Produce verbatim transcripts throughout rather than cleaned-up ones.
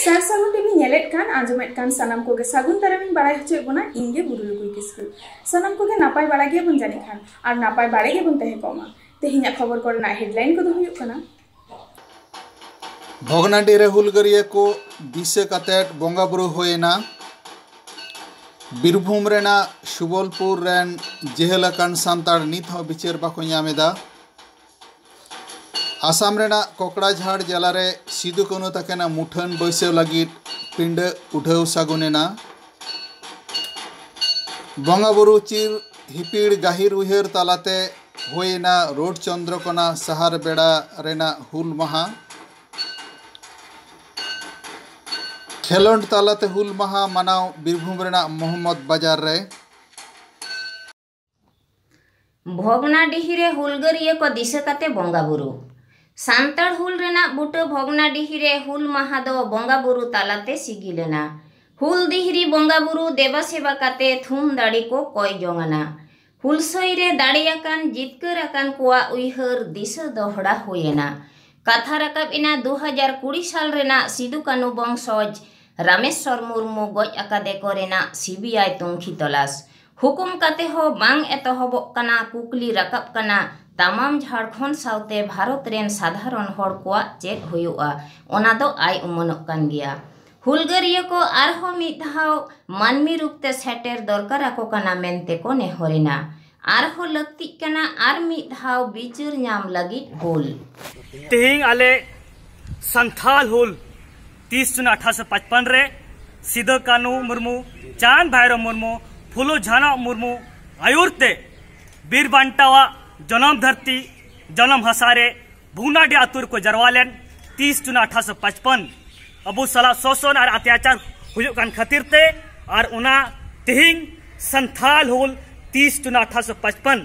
ᱥᱟᱨ ᱥᱟᱹᱜᱩᱱ ᱴᱤᱵᱷᱤ ᱧᱮᱞᱮᱫ ᱠᱟᱱ, ᱟᱸᱡᱚᱢᱮᱫ ᱠᱟᱱ ᱥᱟᱱᱟᱢ ᱠᱚᱜᱮ ᱥᱟᱹᱜᱩᱱ ᱫᱟᱨᱟᱢᱤᱧ ᱵᱟᱲᱟᱭ ᱦᱚᱪᱚᱭᱮᱫ ᱵᱚᱱᱟ, ᱤᱧ ᱜᱮ ᱵᱩᱨᱩ ᱞᱩᱠᱩᱭ ᱠᱤᱥᱠᱩ᱾ ᱥᱟᱱᱟᱢ ᱠᱚᱜᱮ ᱱᱟᱯᱟᱭ ᱵᱟᱲᱟ ᱜᱮᱭᱟᱵᱚᱱ ᱡᱟᱹᱱᱤᱡ ᱠᱷᱟᱱ, ᱟᱨ ᱱᱟᱯᱟᱭ ᱵᱟᱲᱟ ᱜᱮᱵᱚᱱ ᱛᱟᱦᱮᱸ ᱠᱚᱜ ᱢᱟ᱾ ᱛᱮᱦᱮᱧᱟᱜ ᱠᱷᱚᱵᱚᱨ ᱠᱚᱨᱮᱱᱟᱜ headline ᱠᱚᱫᱚ ᱦᱩᱭᱩᱜ ᱠᱟᱱᱟ᱾ ᱵᱷᱚᱜᱽᱱᱟᱰᱤ ᱨᱮ ᱦᱩᱞᱜᱟᱹᱨᱤᱭᱟᱹ ᱠᱚ ᱫᱤᱥᱟᱹ ᱠᱟᱛᱮᱫ ᱵᱚᱸᱜᱟ ᱵᱩᱨᱩ ᱦᱩᱭᱮᱱᱟ᱾ ᱵᱤᱨᱵᱷᱩᱢ ᱨᱮᱱᱟᱜ ᱥᱩᱵᱚᱞᱯᱩᱨ ᱨᱮᱱ ᱡᱮᱦᱮᱞ ᱟᱠᱟᱱ ᱥᱟᱱᱛᱟᱲ ᱱᱤᱛ ᱦᱚᱸ ᱵᱤᱪᱟᱹᱨ ᱵᱟᱠᱚ ᱧᱟᱢ ᱮᱫᱟ᱾ ᱟᱥᱟᱢ ᱨᱮᱱᱟᱜ ᱠᱚᱠᱲᱟᱡᱷᱟᱲ ᱡᱮᱞᱟ ᱨᱮ ᱥᱤᱫᱩ ᱠᱟᱹᱱᱩ ᱛᱟᱹᱠᱤᱱᱟᱜ ᱢᱩᱴᱷᱟᱹᱱ ᱵᱟᱹᱭᱥᱟᱹᱣ ᱞᱟᱹᱜᱤᱫ ᱯᱤᱸᱰᱟᱹ ᱩᱰᱷᱟᱹᱣ ᱥᱟᱹᱜᱩᱱ ᱮᱱᱟ᱾ ᱵᱚᱸᱜᱟ ᱵᱩᱨᱩ ᱪᱤᱨ ᱦᱤᱯᱤᱲ ᱜᱟᱹᱦᱤᱨ ᱩᱭᱦᱟᱹᱨ ᱛᱟᱞᱟᱛᱮ ᱦᱩᱭ ᱮᱱᱟ ᱨᱳᱰ ᱪᱚᱱᱫᱨᱚᱠᱳᱱᱟ ᱥᱟᱦᱟᱨ ᱵᱮᱲᱟ ᱨᱮᱱᱟᱜ ᱦᱩᱞ ᱢᱟᱦᱟ᱾ ᱠᱷᱮᱞᱳᱰ ᱛᱟᱞᱟᱛᱮ ᱦᱩᱞ ᱢᱟᱦᱟ ᱢᱟᱱᱟᱣ ᱵᱤᱨᱵᱷᱩᱢ ᱨᱮᱱᱟᱜ ᱢᱚᱦᱚᱢᱢᱚᱫᱽ ᱵᱟᱡᱟᱨ ᱨᱮ᱾ ᱵᱷᱚᱜᱽᱱᱟᱰᱤᱦᱤ ᱨᱮ ᱦᱩᱞᱜᱟᱹᱨᱤᱭᱟᱹ ᱠᱚ ᱫᱤᱥᱟᱹ ᱠᱟᱛᱮ ᱵᱚᱸᱜᱟ ᱵᱩᱨᱩ᱾ ᱥᱟᱱᱛᱟᱲ ᱦᱩᱞ ᱨᱮᱱᱟᱜ ᱵᱩᱴᱟᱹ ᱵᱷᱚᱜᱽᱱᱟᱰᱤᱦᱤ ᱨᱮ ᱦᱩᱞ ᱢᱟᱦᱟ ᱫᱚ ᱵᱚᱸᱜᱟ ᱵᱩᱨᱩ ᱛᱟᱞᱟᱛᱮ ᱥᱤᱜᱤᱞ ᱮᱱᱟ᱾ ᱦᱩᱞ ᱫᱤᱦᱨᱤ ᱵᱚᱸᱜᱟ ᱵᱩᱨᱩ ᱫᱮᱵᱟ ᱥᱮᱵᱟ ᱠᱟᱛᱮ ᱛᱷᱩᱢ ᱫᱟᱲᱮ ᱠᱚ ᱠᱚᱭ ᱡᱚᱝ ᱟᱱᱟ᱾ ᱦᱩᱞᱥᱟᱹᱭ ᱨᱮ ᱫᱟᱲᱮᱭᱟᱠᱟᱱ ᱡᱤᱛᱠᱟᱹᱨ ᱟᱠᱟᱱ ᱠᱚᱣᱟᱜ ᱩᱭᱦᱟᱹᱨ ᱫᱤᱥᱟᱹ ᱫᱚᱦᱲᱟ ᱦᱩᱭ ᱮᱱᱟ᱾ ᱠᱟᱛᱷᱟ ᱨᱟᱠᱟᱵ ᱮᱱᱟ ᱫᱩ ᱦᱟᱡᱟᱨ ᱠᱩᱲᱤ ᱥᱟᱞ ᱨᱮᱱᱟᱜ ᱥᱤᱫᱩ ᱠᱟᱹᱱᱩ ᱵᱚᱝᱥᱚᱡᱽ ᱨᱟᱢᱮᱥᱣᱚᱨ ᱢᱩᱨᱢᱩ ᱜᱚᱡ ᱟᱠᱟᱫᱮ ᱠᱚ ᱨᱮᱱᱟᱜ ᱥᱤᱵᱤᱟᱭ ᱛᱩᱝᱠᱷᱤ ᱛᱚᱞᱟᱥ᱾ ᱦᱩᱠᱩᱢ ᱠᱟᱛᱮ ᱦᱚᱸ ᱵᱟᱝ ᱮᱛᱚᱦᱚᱵᱚᱜ ᱠᱟᱱᱟ, ᱠᱩᱠᱞᱤ ᱨᱟᱠᱟᱵ ᱠᱟᱱᱟ, ᱛᱟᱢᱟᱢ ᱡᱷᱟᱲᱠᱷᱚᱸᱰ ᱥᱟᱶᱛᱮ ᱵᱷᱟᱨᱚᱛ ᱨᱮᱱ ᱥᱟᱫᱷᱟᱨᱚᱱ ᱦᱚᱲ ᱠᱚᱣᱟᱜ ᱪᱮᱫ ᱦᱩᱭᱩᱜᱼᱟ, ᱚᱱᱟ ᱫᱚ ᱟᱭ ᱩᱢᱟᱹᱱᱚᱜ ᱠᱟᱱ ᱜᱮᱭᱟ᱾ ᱦᱩᱞᱜᱟᱹᱨᱤᱭᱟᱹ ᱠᱚ ᱟᱨᱦᱚᱸ ᱢᱤᱫ ᱫᱷᱟᱣ ᱢᱟᱹᱱᱢᱤ ᱨᱩᱯ ᱛᱮ ᱥᱮᱴᱮᱨ ᱫᱚᱨᱠᱟᱨ ᱟᱠᱚ ᱠᱟᱱᱟ ᱢᱮᱱᱛᱮ ᱠᱚ ᱱᱮᱦᱚᱨ ᱮᱱᱟ᱾ ᱟᱨᱦᱚᱸ ᱞᱟᱹᱠᱛᱤᱜ ᱠᱟᱱᱟ ᱟᱨ ᱢᱤᱫ ᱫᱷᱟᱣ ᱵᱤᱪᱟᱹᱨ ᱧᱟᱢ ᱞᱟᱹᱜᱤᱫ ᱦᱩᱞ᱾ ᱛᱮᱦᱮᱧ ᱟᱞᱮ ᱥᱟᱱᱛᱷᱟᱞ ᱦᱩᱞ ᱛᱤᱥ ᱡᱩᱱ ᱟᱴᱷᱟᱨᱚᱥᱚ ᱯᱟᱸᱪᱯᱟᱱ ᱨᱮ ᱥᱤᱫᱟᱹ ᱠᱟᱹᱱᱦᱩ ᱢᱩᱨᱢᱩ, ᱪᱟᱸᱫᱽ ᱵᱷᱟᱭᱨᱚ ᱢᱩᱨᱢᱩ, ᱯᱷᱩᱞᱳ ᱡᱷᱟᱱᱚ ᱢᱩᱨᱢᱩ ᱟᱭᱩᱨ ᱛᱮ ᱵᱤᱨ ᱵᱟᱱᱴᱟᱣᱟᱜ ᱡᱚᱱᱚᱢ ᱫᱷᱟᱹᱨᱛᱤ, ᱡᱚᱱᱚᱢ ᱦᱟᱥᱟ ᱨᱮ ᱵᱷᱩᱜᱽᱱᱟᱰᱤ ᱟᱹᱛᱩ ᱨᱮᱠᱚ ᱡᱟᱨᱣᱟ ᱞᱮᱱ ᱛᱤᱥ ᱡᱩᱱ ᱟᱴᱷᱟᱨᱚᱥᱚ ᱯᱟᱸᱪᱯᱟᱱ᱾ ᱟᱵᱚ ᱥᱟᱞᱟᱜ ᱥᱳᱥᱚᱱ ᱟᱨ ᱚᱛᱛᱟᱪᱟᱨ ᱦᱩᱭᱩᱜ ᱠᱟᱱ ᱠᱷᱟᱹᱛᱤᱨ ᱛᱮ, ᱟᱨ ᱚᱱᱟ ᱛᱮᱦᱮᱧ ᱥᱟᱱᱛᱷᱟᱞ ᱦᱩᱞ ᱛᱤᱥ ᱡᱩᱱ ᱟᱴᱷᱟᱨᱚᱥᱚ ᱯᱟᱸᱪᱯᱟᱱ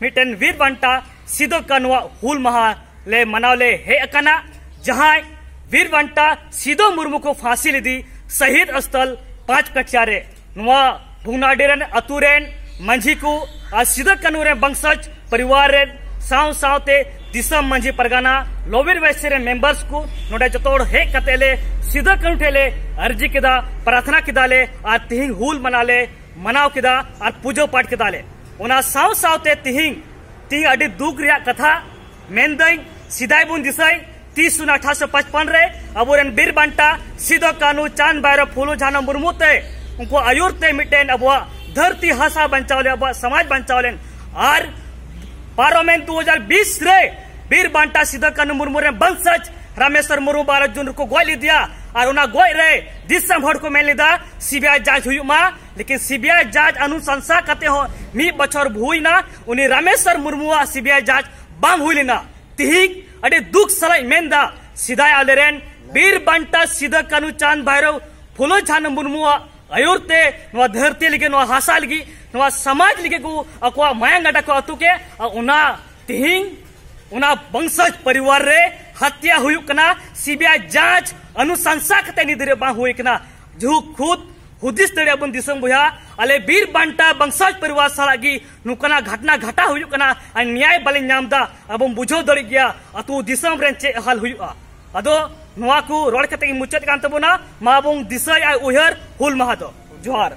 ᱢᱤᱫᱴᱮᱱ ᱵᱤᱨ ᱵᱟᱱᱴᱟ ᱥᱤᱫᱩ ᱠᱟᱹᱱᱦᱩᱣᱟᱜ ᱦᱩᱞ ᱢᱟᱦᱟ ᱞᱮ ᱢᱟᱱᱟᱣ ᱞᱮ ᱦᱮᱡ ᱟᱠᱟᱱᱟ, ᱡᱟᱦᱟᱸᱭ ᱵᱤᱨ ᱵᱟᱱᱴᱟ ᱥᱤᱫᱩ ᱢᱩᱨᱢᱩ ᱠᱚ ᱯᱷᱟᱸᱥᱤ ᱞᱮᱫᱮ ᱥᱟᱹᱦᱤᱫ ᱥᱛᱷᱚᱞ ᱯᱟᱸᱪ ᱠᱟᱴᱷᱤᱭᱟ ᱨᱮ᱾ ᱱᱚᱣᱟ ᱵᱷᱩᱜᱽᱱᱟᱰᱤ ᱨᱮᱱ ᱟᱹᱛᱩ ᱨᱮᱱ ᱢᱟᱹᱡᱷᱤ ᱠᱚ ᱟᱨ ᱥᱤᱫᱩ ᱠᱟᱹᱱᱦᱩ ᱨᱮᱱ ᱵᱚᱝᱥᱚᱡᱽ ᱯᱚᱨᱤᱵᱟᱨ ᱨᱮᱱ ᱥᱟᱶ ᱥᱟᱶᱛᱮ ᱫᱤᱥᱚᱢ ᱢᱟᱹᱡᱷᱤ ᱯᱟᱨᱜᱟᱱᱟ ᱞᱚᱵᱤᱨ ᱵᱟᱭᱥᱤ ᱨᱮᱱ ᱢᱮᱢᱵᱟᱨᱥ ᱠᱚ ᱱᱚᱰᱮ ᱡᱚᱛᱚ ᱦᱚᱲ ᱦᱮᱡ ᱠᱟᱛᱮ ᱞᱮ ᱥᱤᱫᱩ ᱠᱟᱹᱱᱦᱩ ᱴᱷᱮᱡ ᱞᱮ ᱟᱨᱡᱤ ᱠᱮᱫᱟ, ᱯᱨᱟᱨᱛᱷᱱᱟ ᱠᱮᱫᱟ ᱞᱮ ᱟᱨ ᱛᱤᱦᱤᱧ ᱦᱩᱞ ᱢᱟᱱᱟᱣ ᱞᱮ ᱢᱟᱱᱟᱣ ᱠᱮᱫᱟ ᱟᱨ ᱯᱩᱡᱟᱹ ᱯᱟᱴ ᱠᱮᱫᱟ ᱞᱮ᱾ ᱚᱱᱟ ᱥᱟᱶ ᱥᱟᱶᱛᱮ ᱛᱤᱦᱤᱧ, ᱛᱤᱦᱤᱧ ᱟᱹᱰᱤ ᱫᱩᱠ ᱨᱮᱭᱟᱜ ᱠᱟᱛᱷᱟ ᱢᱮᱱᱫᱟᱹᱧ, ᱥᱮᱫᱟᱭ ᱵᱚᱱ ᱫᱤᱥᱟᱹᱭ ᱛᱤᱥ ᱡᱩᱱ ᱟᱴᱷᱟᱨᱚᱥᱚ ᱯᱟᱸᱪᱯᱟᱱ ᱨᱮ ᱟᱵᱚᱨᱮᱱ ᱵᱤᱨ ᱵᱟᱱᱴᱟ ᱥᱤᱫᱩ ᱠᱟᱹᱱᱦᱩ ᱪᱟᱸᱫᱽ ᱵᱷᱟᱭᱨᱚ ᱯᱷᱩᱞᱳ ᱡᱷᱟᱱᱚ ᱢᱩᱨᱢᱩ ᱛᱮ ᱩᱱᱠᱩ ᱟᱹᱭᱩᱨ ᱛᱮ ᱢᱤᱫᱴᱮᱱ ᱟᱵᱚᱣᱟᱜ ᱫᱷᱟᱹᱨᱛᱤ ᱦᱟᱥᱟ ᱵᱟᱧᱪᱟᱣ ᱞᱮᱱ, ᱟᱵᱚᱣᱟᱜ ᱥᱚᱢᱟᱡᱽ ᱵᱟᱧᱪᱟᱣ ᱞᱮᱱ᱾ ᱟᱨ ᱯᱟᱨᱚᱢᱮᱱ ᱫᱩ ᱦᱟᱡᱟᱨ ᱵᱤᱥ ᱨᱮ ᱵᱤᱨ ᱵᱟᱱᱴᱟ ᱥᱤᱫᱩ ᱠᱟᱹᱱᱦᱩ ᱢᱩᱨᱢᱩ ᱨᱮᱱ ᱵᱚᱝᱥᱚᱡᱽ ᱨᱟᱢᱮᱥᱣᱚᱨ ᱢᱩᱨᱢᱩ ᱵᱟᱨᱚ ᱡᱩᱱ ᱨᱮᱠᱚ ᱜᱚᱡ ᱞᱮᱫᱮᱭᱟ᱾ ᱟᱨ ᱚᱱᱟ ᱜᱚᱡ ᱨᱮ ᱫᱤᱥᱚᱢ ᱦᱚᱲ ᱠᱚ ᱢᱮᱱ ᱞᱮᱫᱟ ᱥᱤᱵᱤᱟᱭ ᱡᱟᱸᱪ ᱦᱩᱭᱩᱜ ᱢᱟ, ᱞᱮᱠᱤᱱ ᱥᱤᱵᱤᱟᱭ ᱡᱟᱸᱪ ᱚᱱᱩᱥᱟᱱᱥᱟ ᱠᱟᱛᱮ ᱦᱚᱸ ᱢᱤᱫ ᱵᱚᱪᱷᱚᱨ ᱦᱩᱭᱱᱟ, ᱩᱱᱤ ᱨᱟᱢᱮᱥᱣᱚᱨ ᱢᱩᱨᱢᱩᱣᱟᱜ ᱥᱤᱵᱤᱟᱭ ᱡᱟᱸᱪ ᱵᱟᱝ ᱦᱩᱭ ᱞᱮᱱᱟ᱾ ᱛᱤᱦᱤᱧ ᱟᱹᱰᱤ ᱫᱩᱠ ᱥᱟᱞᱟᱜ ᱤᱧ ᱢᱮᱱᱫᱟ, ᱥᱮᱫᱟᱭ ᱟᱞᱮᱨᱮᱱ ᱵᱤᱨ ᱵᱟᱱᱴᱟ ᱥᱤᱫᱩ ᱠᱟᱹᱱᱦᱩ ᱪᱟᱸᱫᱽ ᱵᱷᱟᱭᱨᱚ ᱯᱷᱩᱞᱳ ᱡᱷᱟᱱᱚ ᱢᱩᱨᱢᱩᱣᱟᱜ ᱟᱹᱭᱩᱨ ᱛᱮ ᱱᱚᱣᱟ ᱫᱷᱟᱹᱨᱛᱤ ᱞᱟᱹᱜᱤᱫ, ᱱᱚᱣᱟ ᱦᱟᱥᱟ ᱞᱟᱹᱜᱤᱫ, ᱱᱚᱣᱟ ᱥᱚᱢᱟᱡᱽ ᱞᱟᱹᱜᱤᱫ ᱠᱚ ᱟᱠᱚᱣᱟᱜ ᱢᱟᱭᱟᱝ ᱜᱟᱰᱟ ᱠᱚ ᱟᱹᱛᱩ ᱠᱮᱫ᱾ ᱟᱨ ᱚᱱᱟ ᱛᱤᱦᱤᱧ ᱚᱱᱟ ᱵᱚᱝᱥᱚᱡᱽ ᱯᱚᱨᱤᱵᱟᱨ ᱨᱮ ᱦᱟᱛᱭᱟ ᱦᱩᱭᱩᱜ ᱠᱟᱱᱟ, ᱥᱤᱵᱤᱟᱭ ᱡᱟᱸᱪ ᱚᱱᱩᱥᱟᱱᱥᱟ ᱠᱟᱛᱮ ᱱᱤᱛ ᱫᱷᱟᱹᱨᱤᱡ ᱵᱟᱝ ᱦᱩᱭ ᱠᱟᱱᱟ᱾ ᱡᱟᱦᱩᱠ ᱠᱷᱩᱫ ᱦᱩᱫᱤᱥ ᱫᱟᱲᱮᱭᱟᱜ ᱵᱚᱱ ᱫᱤᱥᱚᱢ ᱵᱚᱭᱦᱟ, ᱟᱞᱮ ᱵᱤᱨ ᱵᱟᱱᱴᱟ ᱵᱚᱝᱥᱚᱡᱽ ᱯᱚᱨᱤᱵᱟᱨ ᱥᱟᱞᱟᱜ ᱜᱮ ᱱᱚᱝᱠᱟᱱᱟᱜ ᱜᱷᱟᱴᱱᱟ ᱜᱷᱟᱴᱟᱣ ᱦᱩᱭᱩᱜ ᱠᱟᱱᱟ ᱟᱨ ᱱᱮᱭᱟᱭ ᱵᱟᱞᱮ ᱧᱟᱢ ᱮᱫᱟ᱾ ᱟᱵᱚ ᱵᱚᱱ ᱵᱩᱡᱷᱟᱹᱣ ᱫᱟᱲᱮᱭᱟᱜ ᱜᱮᱭᱟ ᱟᱹᱛᱩ ᱫᱤᱥᱚᱢ ᱨᱮᱱ ᱪᱮᱫ ᱦᱟᱞ ᱦᱩᱭᱩᱜᱼᱟ᱾ ᱟᱫᱚ ᱱᱚᱣᱟ ᱠᱚ ᱨᱚᱲ ᱠᱟᱛᱮ ᱜᱮ ᱢᱩᱪᱟᱹᱫ ᱠᱟᱱ ᱛᱟᱵᱚᱱᱟ᱾ ᱢᱟ ᱵᱚᱱ ᱫᱤᱥᱟᱹᱭᱟ ᱩᱭᱦᱟᱹᱨ ᱦᱩᱞ ᱢᱟᱦᱟ ᱫᱚ᱾ ᱡᱚᱦᱟᱨ᱾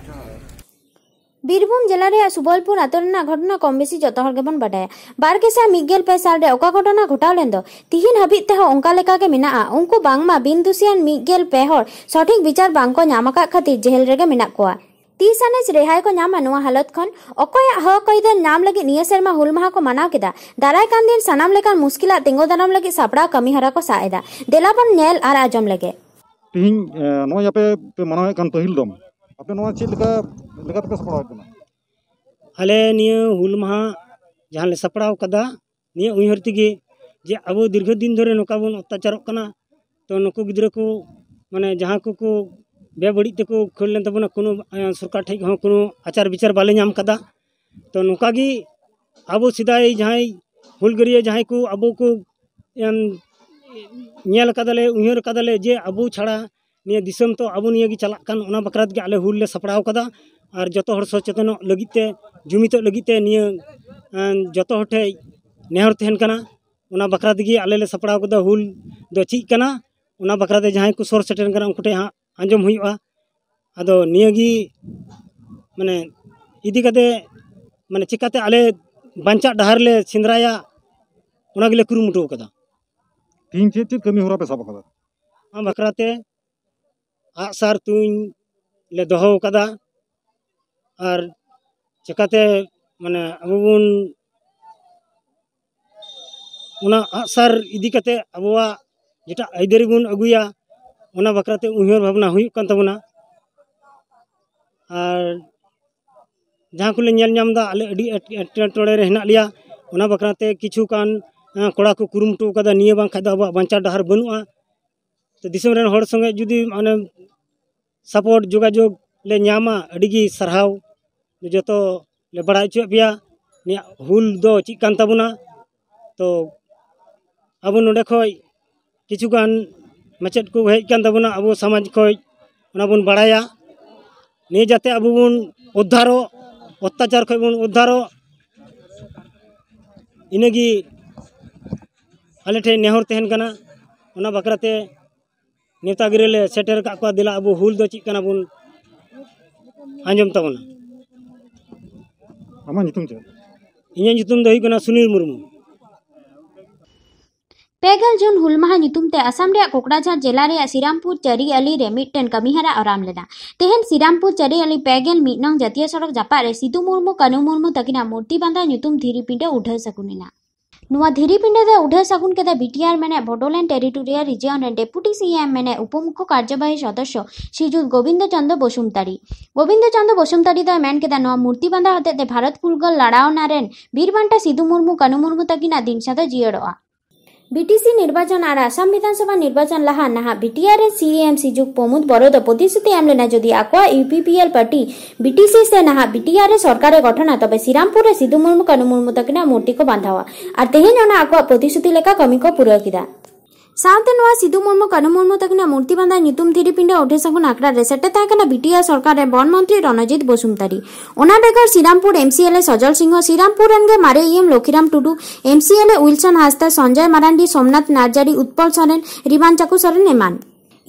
ᱵᱤᱨᱵᱷᱩᱢ ᱡᱮᱞᱟ ᱨᱮᱭᱟᱜ ᱥᱩᱵᱚᱞᱯᱩᱨ ᱟᱛᱳ ᱨᱮᱱᱟᱜ ᱜᱷᱚᱴᱚᱱᱟ ᱠᱚᱢ ᱵᱮᱥᱤ ᱡᱚᱛᱚ ᱦᱚᱲ ᱜᱮᱵᱚᱱ ᱵᱟᱰᱟᱭᱟ᱾ ᱵᱟᱨ ᱜᱮᱥᱟᱭ ᱢᱤᱫ ᱜᱮᱞ ᱯᱮ ᱥᱟᱞ ᱨᱮ ᱚᱠᱟ ᱜᱷᱚᱴᱚᱱᱟ ᱜᱷᱚᱴᱟᱣ ᱞᱮᱱ ᱫᱚ, ᱛᱤᱦᱤᱧ ᱦᱟᱹᱵᱤᱡ ᱛᱮᱦᱚᱸ ᱚᱱᱠᱟ ᱞᱮᱠᱟ ᱜᱮ ᱢᱮᱱᱟᱜᱼᱟ᱾ ᱩᱱᱠᱩ ᱵᱟᱝᱢᱟ ᱵᱤᱱ ᱫᱩᱥᱤᱭᱟᱱ ᱢᱤᱫ ᱜᱮᱞ ᱯᱮ ᱦᱚᱲ ᱥᱚᱴᱷᱤᱠ ᱵᱤᱪᱟᱨ ᱵᱟᱝ ᱠᱚ ᱧᱟᱢ ᱟᱠᱟᱫ ᱠᱷᱟᱹᱛᱤᱨ ᱡᱮᱦᱮᱞ ᱨᱮᱜᱮ ᱢᱮᱱᱟᱜ ᱠᱚᱣᱟ᱾ ᱛᱤᱥ ᱟᱱᱮᱡ ᱨᱮᱦᱟᱭ ᱠᱚ ᱧᱟᱢᱟ ᱱᱚᱣᱟ ᱦᱟᱞᱚᱛ ᱠᱷᱚᱱ? ᱚᱠᱚᱭᱟᱜ ᱦᱚᱠ ᱟᱹᱭᱫᱟᱹᱨ ᱧᱟᱢ ᱞᱟᱹᱜᱤᱫ ᱱᱤᱭᱟᱹ ᱥᱮᱨᱢᱟ ᱦᱩᱞ ᱢᱟᱦᱟ ᱠᱚ ᱢᱟᱱᱟᱣ ᱠᱮᱫᱟ? ᱫᱟᱨᱟᱭ ᱠᱟᱱ ᱫᱤᱱ ᱥᱟᱱᱟᱢ ᱞᱮᱠᱟᱱ ᱢᱩᱥᱠᱤᱞᱟᱜ ᱛᱤᱸᱜᱩ ᱫᱟᱨᱟᱢ ᱞᱟᱹᱜᱤᱫ ᱥᱟᱯᱲᱟᱣ ᱠᱟᱹᱢᱤ ᱦᱚᱨᱟ ᱠᱚ ᱥᱟᱵ ᱮᱫᱟ᱾ ᱫᱮᱞᱟ ᱵᱚᱱ ᱧᱮᱞ ᱟᱨ ᱟᱸᱡᱚᱢ ᱞᱮᱜᱮ᱾ ᱛᱤᱦᱤᱧ, ᱮ, ᱱᱚᱜᱼᱚᱭ ᱟᱯᱮ ᱯᱮ ᱢᱟᱱᱟᱣᱮᱫ ᱠᱟᱱ ᱯᱟᱹᱦᱤᱞ ᱫᱚᱢ, ᱟᱯᱮ ᱱᱚᱣᱟ ᱪᱮᱫ ᱞᱮᱠᱟ, ᱞᱮᱠᱟ ᱛᱮᱯᱮ ᱥᱟᱯᱲᱟᱣ ᱠᱟᱱᱟ? ᱟᱞᱮ ᱱᱤᱭᱟᱹ ᱦᱩᱞ ᱢᱟᱦᱟ ᱡᱟᱦᱟᱸ ᱞᱮ ᱥᱟᱯᱲᱟᱣ ᱠᱟᱫᱟ, ᱱᱤᱭᱟᱹ ᱩᱭᱦᱟᱹᱨ ᱛᱮᱜᱮ ᱡᱮ ᱟᱵᱚ ᱫᱤᱨᱜᱷᱚ ᱫᱤᱱ ᱫᱷᱚᱨᱮ ᱱᱚᱝᱠᱟ ᱵᱚᱱ ᱚᱛᱛᱟᱪᱟᱨᱚᱜ ᱠᱟᱱᱟ, ᱛᱚ ᱱᱩᱠᱩ ᱜᱤᱫᱽᱨᱟᱹ ᱠᱚ, ᱢᱟᱱᱮ, ᱡᱟᱦᱟᱸ ᱠᱚᱠᱚ ᱵᱮᱵᱟᱹᱲᱤᱡ ᱛᱮᱠᱚ ᱠᱷᱟᱹᱲ ᱞᱮᱱ ᱛᱟᱵᱚᱱᱟ, ᱠᱳᱱᱳ, ᱮ, ᱥᱚᱨᱠᱟᱨ ᱴᱷᱮᱡ ᱦᱚᱸ ᱠᱳᱱᱳ ᱟᱪᱟᱨ ᱵᱤᱪᱟᱨ ᱵᱟᱞᱮ ᱧᱟᱢ ᱠᱟᱫᱟ᱾ ᱛᱚ ᱱᱚᱝᱠᱟ ᱜᱮ ᱟᱵᱚ ᱥᱮᱫᱟᱭ ᱡᱟᱦᱟᱸᱭ ᱦᱩᱞᱜᱟᱹᱨᱤᱭᱟᱹ ᱡᱟᱦᱟᱸᱭ ᱠᱚ ᱟᱵᱚ ᱠᱚ, ᱮᱢ, ᱧᱮᱞ ᱠᱟᱫᱟᱞᱮ, ᱩᱭᱦᱟᱹᱨ ᱠᱟᱫᱟᱞᱮ ᱡᱮ ᱟᱵᱚ ᱪᱷᱟᱲᱟ ᱱᱤᱭᱟᱹ ᱫᱤᱥᱚᱢ ᱛᱚ ᱟᱵᱚ ᱱᱤᱭᱟᱹ ᱜᱮ ᱪᱟᱞᱟᱜ ᱠᱟᱱ, ᱚᱱᱟ ᱵᱟᱠᱷᱨᱟ ᱛᱮᱜᱮ ᱟᱞᱮ ᱦᱩᱞ ᱞᱮ ᱥᱟᱯᱲᱟᱣ ᱠᱟᱫᱟ᱾ ᱟᱨ ᱡᱚᱛᱚ ᱦᱚᱲ ᱥᱚᱪᱮᱛᱚᱱᱚᱜ ᱞᱟᱹᱜᱤᱫ ᱛᱮ, ᱡᱩᱢᱤᱫᱚᱜ ᱞᱟᱹᱜᱤᱫ ᱛᱮ ᱱᱤᱭᱟᱹ, ᱮᱸ, ᱡᱚᱛᱚ ᱦᱚᱲ ᱴᱷᱮᱡ ᱱᱮᱦᱚᱨ ᱛᱟᱦᱮᱱ ᱠᱟᱱᱟ᱾ ᱚᱱᱟ ᱵᱟᱠᱷᱨᱟ ᱛᱮᱜᱮ ᱟᱞᱮ ᱞᱮ ᱥᱟᱯᱲᱟᱣ ᱠᱟᱫᱟ ᱦᱩᱞ ᱫᱚ ᱪᱮᱫ ᱠᱟᱱᱟ, ᱚᱱᱟ ᱵᱟᱠᱷᱨᱟ ᱛᱮ ᱡᱟᱦᱟᱸᱭ ᱠᱚ ᱥᱚᱨ ᱥᱮᱴᱮᱨ ᱠᱟᱱᱟ ᱩᱱᱠᱩ ᱴᱷᱮᱱ ᱦᱟᱸᱜ ᱟᱸᱡᱚᱢ ᱦᱩᱭᱩᱜᱼᱟ᱾ ᱟᱫᱚ ᱱᱤᱭᱟᱹᱜᱮ ᱢᱟᱱᱮ ᱤᱫᱤ ᱠᱟᱛᱮ ᱢᱟᱱᱮ ᱪᱤᱠᱟᱛᱮ ᱟᱞᱮ ᱵᱟᱧᱪᱟᱜ ᱰᱟᱦᱟᱨ ᱞᱮ ᱥᱮᱸᱫᱽᱨᱟᱭᱟ, ᱚᱱᱟ ᱜᱮᱞᱮ ᱠᱩᱨᱩᱢᱩᱴᱩ ᱠᱟᱫᱟ᱾ ᱛᱤᱦᱤᱧ ᱪᱮᱫ ᱪᱮᱫ ᱠᱟᱹᱢᱤ ᱦᱚᱨᱟ ᱯᱮ ᱥᱟᱵ ᱟᱠᱟᱫᱟ? ᱚᱱᱟ ᱵᱟᱠᱷᱨᱟ ᱛᱮ ᱟᱜᱼᱥᱟᱨ ᱛᱩᱧ ᱞᱮ ᱫᱚᱦᱚ ᱟᱠᱟᱫᱟ᱾ ᱟᱨ ᱪᱤᱠᱟᱛᱮ ᱢᱟᱱᱮ ᱟᱵᱚ ᱵᱚᱱ ᱚᱱᱟ ᱟᱜᱼᱥᱟᱨ ᱤᱫᱤ ᱠᱟᱛᱮ ᱟᱵᱚᱣᱟᱜ ᱡᱮᱴᱟ ᱟᱹᱭᱫᱟᱹᱨᱤ ᱵᱚᱱ ᱟᱹᱜᱩᱭᱟ, ᱚᱱᱟ ᱵᱟᱠᱷᱨᱟ ᱛᱮ ᱩᱭᱦᱟᱹᱨ ᱵᱷᱟᱵᱽᱱᱟ ᱦᱩᱭᱩᱜ ᱠᱟᱱ ᱛᱟᱵᱚᱱᱟ᱾ ᱟᱨ ᱡᱟᱦᱟᱸ ᱠᱚᱞᱮ ᱧᱮᱞ ᱧᱟᱢ ᱮᱫᱟ, ᱟᱞᱮ ᱟᱹᱰᱤ ᱮᱴ-, ᱮᱴᱠᱮᱴᱚᱬᱮ ᱨᱮ ᱦᱮᱱᱟᱜ ᱞᱮᱭᱟ᱾ ᱚᱱᱟ ᱵᱟᱠᱷᱨᱟ ᱛᱮ ᱠᱤᱪᱷᱩ ᱜᱟᱱ, ᱮᱸ, ᱠᱚᱲᱟ ᱠᱚ ᱠᱩᱨᱩᱢᱩᱴᱩ ᱟᱠᱟᱫᱟ, ᱱᱤᱭᱟᱹ ᱵᱟᱝᱠᱷᱟᱡ ᱫᱚ ᱟᱵᱚᱣᱟᱜ ᱵᱟᱧᱪᱟᱣ ᱰᱟᱦᱟᱨ ᱵᱟᱹᱱᱩᱜᱼᱟ᱾ ᱛᱚ ᱫᱤᱥᱚᱢ ᱨᱮᱱ ᱦᱚᱲ ᱥᱚᱸᱜᱮ ᱡᱩᱫᱤ ᱢᱟᱱᱮ ᱥᱟᱯᱳᱨᱴ, ᱡᱳᱜᱟᱡᱳᱜᱽ ᱞᱮ ᱧᱟᱢᱟ, ᱟᱹᱰᱤ ᱜᱮ ᱥᱟᱨᱦᱟᱣ᱾ ᱡᱚᱛᱚ ᱞᱮ ᱵᱟᱲᱟᱭ ᱦᱚᱪᱚᱭᱮᱫ ᱯᱮᱭᱟ ᱱᱤᱭᱟᱹ ᱦᱩᱞ ᱫᱚ ᱪᱮᱫ ᱠᱟᱱ ᱛᱟᱵᱚᱱᱟ᱾ ᱛᱚ ᱟᱵᱚ ᱱᱚᱰᱮ ᱠᱷᱚᱡ ᱠᱤᱪᱷᱩ ᱜᱟᱱ ᱢᱟᱪᱮᱫ ᱠᱚ ᱦᱮᱡ ᱠᱟᱱ ᱛᱟᱵᱚᱱᱟ, ᱟᱵᱚ ᱥᱚᱢᱟᱡᱽ ᱠᱷᱚᱡ ᱚᱱᱟ ᱵᱚᱱ ᱵᱟᱲᱟᱭᱟ᱾ ᱱᱤᱭᱟᱹ ᱡᱟᱛᱮ ᱟᱵᱚ ᱵᱚᱱ ᱩᱫᱽᱫᱷᱟᱨᱚᱜ, ᱚᱛᱛᱟᱪᱟᱨ ᱠᱷᱚᱡ ᱵᱚᱱ ᱩᱫᱽᱫᱷᱟᱨᱚᱜ, ᱤᱱᱟᱹᱜᱮ ᱟᱞᱮ ᱴᱷᱮᱱ ᱱᱮᱦᱚᱨ ᱛᱟᱦᱮᱱ ᱠᱟᱱᱟ᱾ ᱚᱱᱟ ᱵᱟᱠᱷᱨᱟ ᱛᱮ ᱱᱮᱣᱛᱟ ᱜᱤᱨᱟᱹ ᱞᱮ ᱥᱮᱴᱮᱨ ᱟᱠᱟᱫ ᱠᱚᱣᱟ᱾ ᱫᱮᱞᱟ ᱟᱵᱚ ᱦᱩᱞ ᱫᱚ ᱪᱮᱫ ᱠᱟᱱᱟ ᱵᱚᱱ ᱟᱸᱡᱚᱢ ᱛᱟᱵᱚᱱᱟ᱾ ᱟᱢᱟᱜ ᱧᱩᱛᱩᱢ ᱪᱮᱫ? ᱤᱧᱟᱹᱜ ᱧᱩᱛᱩᱢ ᱫᱚ ᱦᱩᱭᱩᱜ ᱠᱟᱱᱟ ᱥᱩᱱᱤᱞ ᱢᱩᱨᱢᱩ᱾ ᱯᱮ ᱜᱮᱞ ᱡᱩᱱ ᱦᱩᱞ ᱢᱟᱦᱟ ᱧᱩᱛᱩᱢ ᱛᱮ ᱟᱥᱟᱢ ᱨᱮᱭᱟᱜ ᱠᱳᱠᱲᱟᱡᱷᱟᱨ ᱡᱮᱞᱟ ᱨᱮᱭᱟᱜ ᱥᱤᱨᱟᱢᱯᱩᱨ ᱪᱟᱹᱨᱤᱭᱟᱹᱞᱤ ᱨᱮ ᱢᱤᱫᱴᱮᱱ ᱠᱟᱹᱢᱤᱦᱚᱨᱟ ᱟᱨᱟᱢ ᱞᱮᱱᱟ᱾ ᱛᱮᱦᱮᱧ ᱥᱤᱨᱟᱢᱯᱩᱨ ᱪᱟᱹᱨᱤᱭᱟᱹᱞᱤ ᱯᱮ ᱜᱮᱞ ᱢᱤᱫ ᱱᱚᱝ ᱡᱟᱹᱛᱤᱭᱟᱹ ᱥᱚᱲᱚᱠ ᱡᱟᱯᱟᱜ ᱨᱮ ᱥᱤᱫᱩ ᱢᱩᱨᱢᱩ ᱠᱟᱹᱱᱩ ᱢᱩᱨᱢᱩ ᱛᱟᱹᱠᱤᱱᱟᱜ ᱢᱩᱨᱛᱤ ᱵᱟᱸᱫᱷᱟᱣ ᱧᱩᱛᱩᱢ ᱫᱷᱤᱨᱤ ᱯᱤᱸᱰᱟᱹ ᱩᱰᱷᱟᱹᱣ ᱥᱟᱹᱜᱩᱱ ᱮᱱᱟ᱾ ᱱᱚᱣᱟ ᱫᱷᱤᱨᱤ ᱯᱤᱸᱰᱟᱹ ᱫᱚ ᱩᱰᱷᱟᱹᱣ ᱥᱟᱹᱜᱩᱱ ᱠᱮᱫᱟ ᱵᱤ ᱴᱤ ᱟᱨ ᱢᱮᱱᱮᱫ ᱵᱚᱰᱳᱞᱮᱱᱰ ᱴᱮᱨᱤᱴᱳᱨᱤᱭᱟᱞ ᱨᱤᱡᱤᱭᱚᱱ ᱨᱮᱱ ᱰᱮᱯᱩᱴᱤ ᱥᱤ ᱮᱢ ᱢᱮᱱᱮᱫ ᱩᱯᱚᱢᱩᱠᱷᱚ ᱠᱟᱨᱡᱚᱵᱟᱦᱤ ᱥᱚᱫᱚᱥᱥᱚ ᱥᱨᱤᱡᱩᱛ ᱜᱳᱵᱤᱱᱫᱚ ᱪᱚᱸᱫᱽᱨᱚ ᱵᱚᱥᱩᱢᱛᱟᱲᱤ᱾ ᱜᱳᱵᱤᱱᱫᱚ ᱪᱚᱸᱫᱽᱨᱚ ᱵᱚᱥᱩᱢᱛᱟᱲᱤ ᱫᱚᱭ ᱢᱮᱱ ᱠᱮᱫᱟ, ᱱᱚᱣᱟ ᱢᱩᱨᱛᱤ ᱵᱟᱸᱫᱷᱟᱣ ᱦᱚᱛᱮᱡ ᱛᱮ ᱵᱷᱟᱨᱚᱛ ᱯᱷᱩᱨᱜᱟᱹᱞ ᱞᱟᱲᱟᱣᱱᱟ ᱨᱮᱱ ᱵᱤᱨ ᱵᱟᱱᱴᱟ ᱥᱤᱫᱩ ᱢᱩᱨᱢᱩ ᱠᱟᱹᱱᱩ ᱢᱩᱨᱢᱩ ᱛᱟᱹᱠᱤᱱᱟᱜ ᱫᱤᱱ ᱥᱟᱫᱚ ᱡᱤᱭᱟᱹᱲᱚᱜᱼᱟ᱾ ᱵᱤ ᱴᱤ ᱥᱤ ᱱᱤᱨᱵᱟᱪᱚᱱ ᱟᱨ ᱟᱥᱟᱢ ᱵᱤᱫᱷᱟᱱ ᱥᱚᱵᱷᱟ ᱱᱤᱨᱵᱟᱪᱚᱱ ᱞᱟᱦᱟ ᱱᱟᱦᱟᱜ ᱵᱤ ᱴᱤ ᱟᱨ ᱨᱮ ᱥᱤ ᱮᱢ ᱥᱤᱡᱩᱠ ᱯᱚᱢᱩᱫ ᱵᱚᱨᱚ ᱫᱚ ᱯᱨᱚᱛᱤᱥᱨᱩᱛᱤ ᱮᱢ ᱞᱮᱱᱟ, ᱡᱩᱫᱤ ᱟᱠᱚᱣᱟᱜ U P P L party B T C ᱥᱮ ᱱᱟᱦᱟᱜ ᱵᱤ ᱴᱤ ᱟᱨ ᱨᱮ ᱥᱚᱨᱠᱟᱨ ᱮ ᱜᱚᱴᱷᱚᱱᱟ, ᱛᱚᱵᱮ ᱥᱤᱨᱟᱢᱯᱩᱨ ᱨᱮ ᱥᱤᱫᱩ ᱢᱩᱨᱢᱩ ᱠᱟᱹᱱᱩ ᱢᱩᱨᱢᱩ ᱛᱟᱹᱠᱤᱱᱟᱜ ᱢᱩᱨᱛᱤ ᱠᱚ ᱵᱟᱸᱫᱷᱟᱣᱟ᱾ ᱟᱨ ᱛᱮᱦᱮᱧ ᱚᱱᱟ ᱟᱠᱚᱣᱟᱜ ᱯᱨᱚᱛᱤᱥᱨᱩᱛᱤ ᱞᱮᱠᱟ ᱠᱟᱹᱢᱤ ᱠᱚ ᱯᱩᱨᱟᱹᱣ ᱠᱮᱫᱟ᱾ ᱥᱟᱶᱛᱮ ᱱᱚᱣᱟ ᱥᱤᱫᱩ ᱢᱩᱨᱢᱩ, ᱠᱟᱹᱱᱦᱩ ᱢᱩᱨᱢᱩ ᱛᱟᱹᱠᱤᱱᱟᱜ ᱢᱩᱨᱛᱤ ᱵᱟᱸᱫᱷᱟ ᱧᱩᱛᱩᱢ ᱫᱷᱤᱨᱤ ᱯᱤᱸᱰᱟᱹ ᱩᱰᱷᱟᱹ ᱥᱟᱹᱜᱩᱱ ᱟᱠᱷᱲᱟ ᱨᱮ ᱥᱮᱴᱮᱨ ᱛᱟᱦᱮᱸ ᱠᱟᱱᱟ ᱵᱤᱴᱤᱟᱨ ᱥᱚᱨᱠᱟᱨ ᱨᱮ ᱵᱚᱱ ᱢᱚᱱᱛᱨᱤ ᱨᱚᱱᱚᱡᱤᱛ ᱵᱚᱥᱩᱢᱛᱟᱨᱤ᱾ ᱚᱱᱟ ᱵᱮᱜᱚᱨ ᱥᱤᱨᱟᱢᱯᱩᱨ ᱮᱢᱥᱤᱮᱞᱮ ᱥᱚᱡᱚᱞ ᱥᱤᱝᱦᱚ, ᱥᱤᱨᱟᱢᱯᱩᱨ ᱨᱮᱱ ᱜᱮ ᱢᱟᱨᱮ ᱤ ᱮᱢ ᱞᱚᱠᱷᱤᱨᱟᱢ ᱴᱩᱰᱩ, ᱮᱢᱥᱤᱮᱞᱮ ᱩᱭᱞᱥᱚᱱ ᱦᱟᱸᱥᱫᱟ, ᱥᱚᱧᱡᱚᱭ ᱢᱟᱨᱟᱱᱰᱤ, ᱥᱳᱢᱱᱟᱛᱷ ᱱᱟᱨᱡᱟᱨᱤ, ᱩᱛᱯᱚᱞ ᱥᱚᱨᱮᱱ, ᱨᱤᱢᱟᱱ ᱪᱟᱠᱩ ᱥᱚᱨᱮᱱ ᱮᱢᱟᱱ᱾